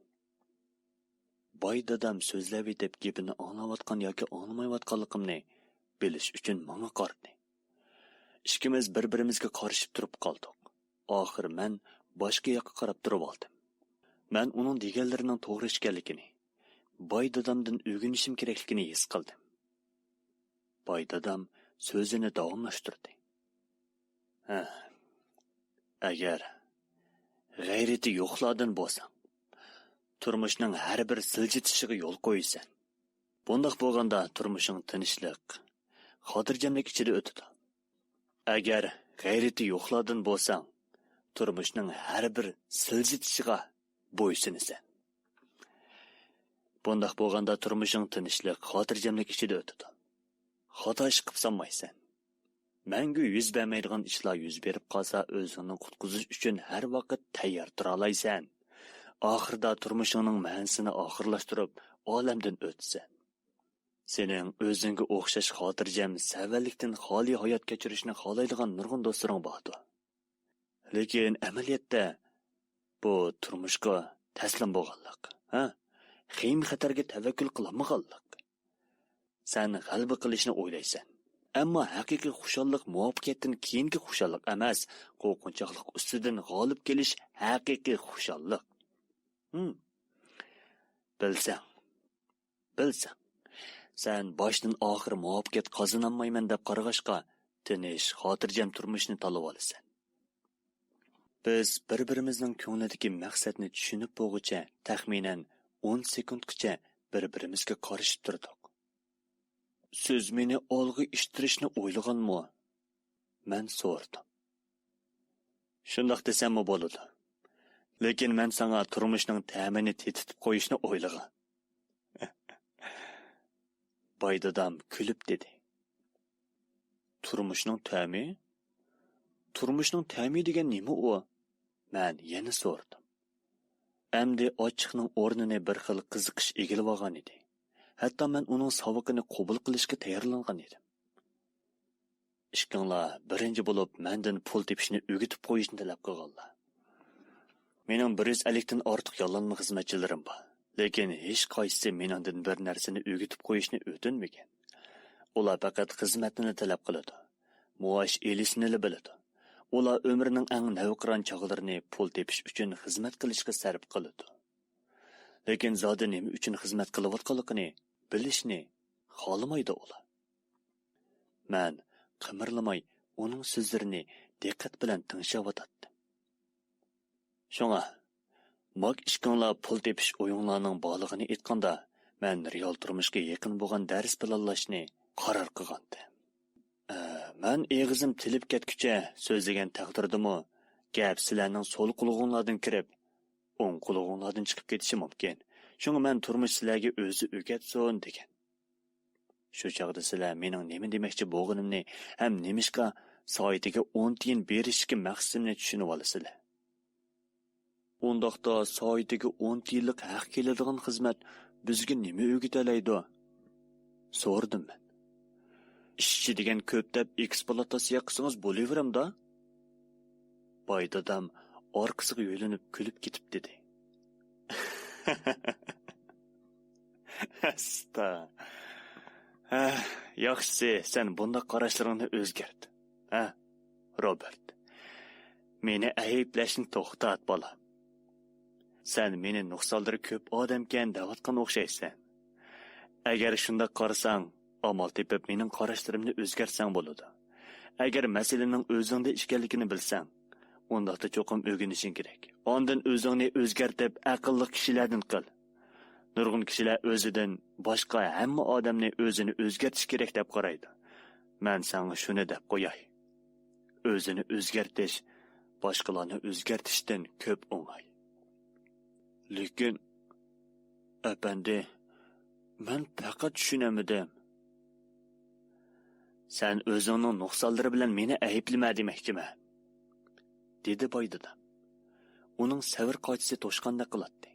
باي دادام سۆزلەۋېتىپ گېپىنى ئاڭلاۋاتقان ياكى ئاڭلىمايۋاتقانلىقىمنى بىلىش ئۈچۈن ماڭا قارىدى. ئىككىمىز بىر-بىرىمىزگە قارىشىپ تۇرۇپ قالدۇق. ئاخىر مەن باشقا ياققا قاراپ تۇرۇۋالدىم. مەن ئۇنىڭ دېگەنلىرىنىڭ توغرا ئىكەنلىكىنى، باي دادامدىن ئۆگىنىشىم كېرەكلىكىنى ھېس قىلدىم. باي دادام سۆزىنى داۋاملاشتۇردى. ھە، ئەگەر غەيرىتى يوقلاردىن بولساڭ، تۇرمۇشنىڭ ھەر بىر سىلجىتىشىغا يول قويىسەن. بۇنداق بولغاندا تۇرمۇشۇڭ تىنچلىق، خاتىرجەملىك ئىچىدە ئۆتىدۇ. ئەگەر غەيرىتى يوقلاردىن بولساڭ، تۇرمۇشنىڭ ھەر بىر سىلجىتىشىغا بويسۇنىسەن. بۇنداق بولغاندا تۇرمۇشۇڭ تىنچلىق، خاتىرجەملىك ئىچىدە ئۆتىدۇ. خاتا ئىش قىپ سالمايسەن. مەڭگۈ يۈز بەرمەيدىغان ئىشلار يۈز بېرىپ قالسا، ئۆزۈڭنى قۇتقۇزۇش ئۈچۈن ھەر ۋاقىت تەييار تۇرالايسەن. ئاخىرىدا تۇرمۇشۇڭنىڭ مەنىسىنى ئاخىرلاشتۇرۇپ، ئالەمدىن ئۆتىسەن. سېنىڭ ئۆزۈڭگە ئوخشاش خاتىرجەم، سەۋەنلىكتىن خالىي ھايات كەچۈرۈشنى خالايدىغان نۇرغۇن دوستلىرىڭ باردۇ. لېكىن ئەمەلىيەتتە بۇ تۇرمۇشقا تەسلىم بولغانلىق، ھە؟ خېيىم-خەتەرگە تەۋەككۈل قىلالمىغانلىق. سەن غەلىبە قىلىشنى ئويلايسەن. ئەمما ھەقىقىي خۇشاللىق مۇۋەپپەقىيەتتىن كېيىنكى خۇشاللىق ئەمەس، قورقۇنچاقلىق ئۈستىدىن غالىب كېلىش ھەقىقىي خۇشاللىق. ھىم. بىلسەڭ، بىلسەڭ، سەن باشتىن ئاخىر مۇۋەپپەقىيەت قازىنالمايمەن دەپ قارىغاچقا، تىنچ، خاتىرجەم تۇرمۇشنى تاللىۋالىسەن. بىز بىر-بىرىمىزنىڭ كۆڭلىدىكى مەقسەتنى چۈشىنىپ بولغۇچە تەخمىنەن ئون سېكۇنتقىچە بىر-بىرىمىزگە قارىشىپ تۇردۇق. سىز مېنى ئالغا ئىتتىرىشنى ئويلىغانمۇ؟ مەن سورىدىم. شۇنداق دېسەممۇ بولىدۇ. لېكىن مەن ساڭا تۇرمۇشنىڭ تەمىنى تېتىتىپ قويۇشنى ئويلىغان. باي دادام كۈلۈپ دېدى. تۇرمۇشنىڭ تەمى؟ تۇرمۇشنىڭ تەمى دېگەن نېمە ئۇ؟ مەن يەنە سورىدىم. ئەمدى ئاچچىقنىڭ ئورنىنى بىر خىل قىزىقىش ئىگىلىۋالغان ئىدى. ھەتتا مەن ئۇنىڭ ساۋىقىنى قوبۇل قىلىشقا تەييارلانغان ئىدىم. ئىككىڭلار بىرىنچى بولۇپ مەندىن پۇل تېپىشنى ئۆگىتىپ قويۇشنى تەلەپ قىلغانلار. مېنىڭ بىر يۈز ئەللىكتىن ئارتۇق ياللانما خىزمەتچىلىرىم بار، لېكىن ھېچقايسىسى مېنىڭدىن بىر نەرسىنى ئۆگىتىپ قويۇشنى ئۆتۈنمىگەن. ئۇلار پەقەت خىزمەتنىلا تەلەپ قىلىدۇ، مائاش ئېلىشنىلا بىلىدۇ. ئۇلار ئۆمرىنىڭ ئەڭ نەۋقىران چاغلىرىنى پۇل تېپىش ئۈچۈن خىزمەت قىلىشقا سەرپ قىلىدۇ. لېكىن زادى نېمە ئۈچۈن خىزمەت قىلىۋاتقانلىقىنى بىلىشنى خالىمايدۇ ئۇلار. مەن قىمىرلىماي ئۇنىڭ سۆزلىرىنى دىققەت بىلەن تىڭشاۋاتاتتىم. شۇڭا، ماك ئىككىڭلار پۇل تېپىش ئويۇڭلارنىڭ بارلىقىنى ئېيتقاندا، مەن رېئال تۇرمۇشقا يېقىن بولغان دەرس پىلانلاشنى قارار قىلغانتىم. ئە، مەن ئېغىزىم تىلىپ كەتكۈچە سۆزلىگەن تەقدىردىمۇ، گەپ سىلەرنىڭ سول قۇلىقىڭلاردىن كىرىپ، ئوڭ قۇلىقىڭلاردىن چىقىپ كېتىشى مۇمكىن. شۇڭا مەن تۇرمۇش سىلەرگە ئۆزى ئۆگەتسۇن دېگەن. شۇ چاغدا سىلەر مېنىڭ نېمە دېمەكچى بولغىنىمنى ھەم نېمىشقا سائىتىگە ئون تىيىن بېرىشتىكى مەقسىتىمنى چۈشىنىۋالىسىلەر. ئۇنداقتا سائىتىگە ئون تىيىنلىق ھەق كېلىدىغان خىزمەت بىزگە نېمە ئۆگىتەلەيدۇ؟ سورىدىم مەن. ئىشچى دېگەن كۆپ دەپ ئېكسپلۇئاتاتسىيە قىلسىڭىز بولۇۋېرەمدا؟ باي دادام ئارقىسىغا يۆلىنىپ كۈلۈپ كېتىپ دېدى. ئاستا. ھە، ياخشىسى، سەن بۇنداق قاراشلىرىڭنى ئۆزگەرت. ھە، روبېرت. مېنى ئەيىبلەشنى توختات، بالام. سەن مېنى نۇقسانلىرى كۆپ ئادەمكەن دەۋاتقان ئوخشايسەن. ئەگەر شۇنداق قارىساڭ، ئامال تېپىپ مېنىڭ قاراشلىرىمنى ئۆزگەرتسەڭ بولىدۇ. ئەگەر مەسىلىنىڭ ئۆزۈڭدە ئىكەنلىكىنى بىلسەڭ، ئۇنداقتا چوقۇم ئۆگىنىشىڭ كېرەك. ئاندىن ئۆزۈڭنى ئۆزگەرتىپ، ئەقىللىق كىشىلەردىن قىل. نۇرغۇن كىشىلەر ئۆزىدىن باشقا ھەممە ئادەمنى ئۆزىنى ئۆزگەرتىش كېرەك دەپ قارايدۇ. مەن ساڭا شۇنى دەپ قوياي. ئۆزىنى ئۆزگەرتىش باشقىلارنى ئۆزگەرتىشتىن كۆپ ئوڭاي. لېكىن، ئەپەندى، مەن پەقەت چۈشىنەلمىدىم. سەن ئۆزۈڭنىڭ نۇقسانلىرى بىلەن مېنى ئەيىبلىمە دېمەكچىمەن، دېدى باي دادام. ئۇنىڭ سەۋر قاچىسى توشقاندەك قىلاتتى.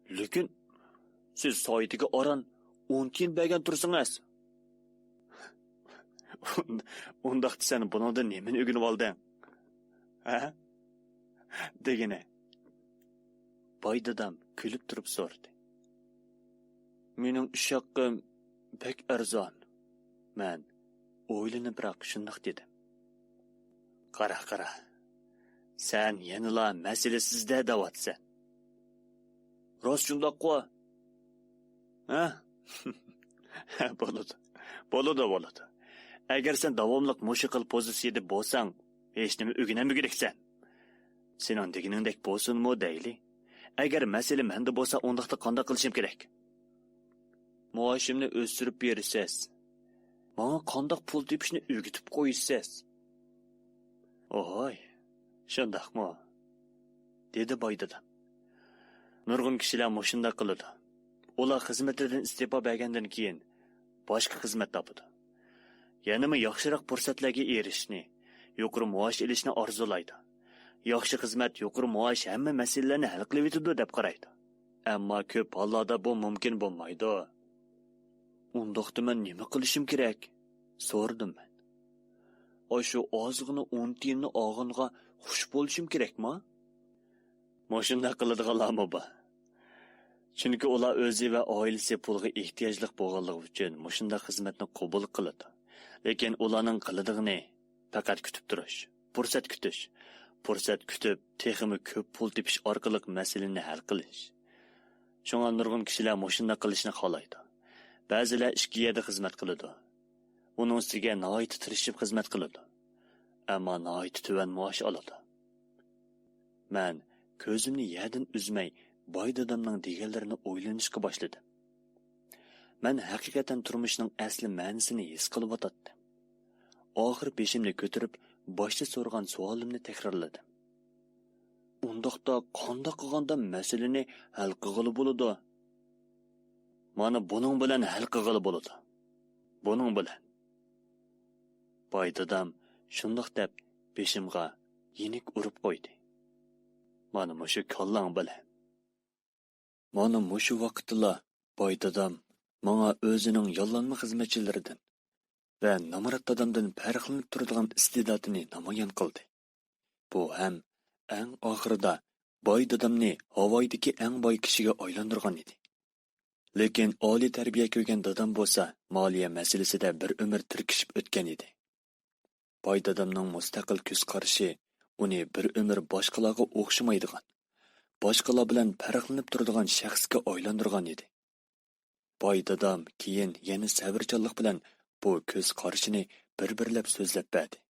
لېكىن سىز سايىتىگە ئاران ئون تىيىن بەرگەن تۇرسىڭىز. ئۇنداقتا سەن بۇنىڭدىن نېمىنى ئۆگىنىۋالدىڭ؟ ھە؟ دېگىنە. باي دادام كۈلۈپ تۇرۇپ سورىدى. مېنىڭ ئىش ھەققىم بەك ئەرزان. مەن ئويلىنىپراق شۇنداق دېدىم. قارا، قارا. سەن يەنىلا مەسىلىسىزدە دەۋاتىسەن. راست شۇنداققۇ؟ ھە؟ بولىدۇ. بولىدۇ، بولىدۇ. ئەگەر سەن داۋاملىق مۇشۇ خىل پوزىتسىيەدە بولساڭ، ھېچنېمە ئۆگىنەلمىگۈدەكسەن. سېنىڭ دېگىنىڭدەك بولسۇنمۇ دەيلى. ئەگەر مەسىلە مەندە بولسا، ئۇنداقتا قانداق قىلىشىم كېرەك؟ مائاشىمنى ئۆستۈرۈپ بېرىسىز. ماڭا قانداق پۇل تېپىشنى ئۆگىتىپ قويىسىز. ئوھاي، شۇنداقمۇ؟ دېدى باي دادام. نۇرغۇن كىشىلەر مۇشۇنداق قىلىدۇ. ئۇلار خىزمىتىدىن ئىستېپا بەرگەندىن كېيىن باشقا خىزمەت تاپىدۇ. يەنىمۇ ياخشىراق پۇرسەتلەرگە ئېرىشىشنى، يۇقىرى مائاش ئېلىشنى ئارزۇلايدۇ. ياخشى خىزمەت، يۇقىرى مائاش ھەممە مەسىلىلەرنى ھەل قىلىۋېتىدۇ دەپ قارايدۇ. ئەمما كۆپ ھاللاردا بۇ مۇمكىن بولمايدۇ. ئۇنداقتا مەن نېمە قىلىشىم كېرەك؟ سورىدىم مەن. ئاشۇ ئازغىنە ئون تىيىننى ئالغىنىغا خۇش بولۇشۇم كېرەكما؟ مۇشۇنداق قىلىدىغانلارمۇ بار. چۈنكى ئۇلار ئۆزى ۋە ئائىلىسى پۇلغا ئېھتىياجلىق بولغانلىقى ئۈچۈن مۇشۇنداق خىزمەتنى قوبۇل قىلىدۇ. لېكىن ئۇلارنىڭ قىلىدىغىنى پەقەت كۈتۈپ تۇرۇش، پۇرسەت كۈتۈش، پۇرسەت كۈتۈپ، تېخىمۇ كۆپ پۇل تېپىش ئارقىلىق مەسىلىنى ھەل قىلىش. شۇڭا نۇرغۇن كىشىلەر مۇشۇنداق قىلىشنى خالايدۇ. بەزىلەر ئىككى يەردە خىزمەت قىلىدۇ. ئۇنىڭ ئۈستىگە ناھايىتى تىرىشىپ خىزمەت قىلىدۇ. ئەمما ناھايىتى تۆۋەن مائاش ئالىدۇ. مەن كۆزۈمنى يەردىن ئۈزمەي باي دادامنىڭ دېگەنلىرىنى ئويلىنىشقا باشلىدىم. مەن ھەقىقەتەن تۇرمۇشنىڭ ئەسلى مەنىسىنى ھېس قىلىۋاتاتتىم. ئاخىرى بېشىمنى كۆتۈرۈپ، باشتا سورىغان سوئالىمنى تەكرارلىدىم. ئۇنداقتا قانداق قىلغاندا مەسىلىنى ھەل قىلغىلى بولىدۇ؟ مانا بۇنىڭ بىلەن ھەل قىلغىلى بولىدۇ. بۇنىڭ بىلەن. باي دادام شۇنداق دەپ بېشىمغا يېنىك ئۇرۇپ قويدى. مانا مۇشۇ كاللاڭ بىلەن. مانا مۇشۇ ۋاقىتتىلا باي دادام ماڭا ئۆزىنىڭ ياللانما خىزمەتچىلىرىدىن ۋە نامرات دادامدىن پەرقلىنىپ تۇرىدىغان ئىستېداتىنى نامايان قىلدى. بۇ ھەم ئەڭ ئاخىرىدا باي دادامنى ھاۋايدىكى ئەڭ باي كىشىگە ئايلاندۇرغان ئىدى. لېكىن ئالىي تەربىيە كۆرگەن دادام بولسا مالىيە مەسىلىسىدە بىر ئۆمۈر تىركىشىپ ئۆتكەن ئىدى. باي دادامنىڭ مۇستەقىل كۆز قارىشى ئۇنى بىر ئۆمۈر باشقىلارغا ئوخشىمايدىغان، باشقىلار بىلەن پەرقلىنىپ تۇرىدىغان شەخسكە ئايلاندۇرغان ئىدى. باي دادام كېيىن يەنە سەۋرچانلىق بىلەن بۇ كۆز قارىشىنى بىر-بىرلەپ سۆزلەپ بەردى.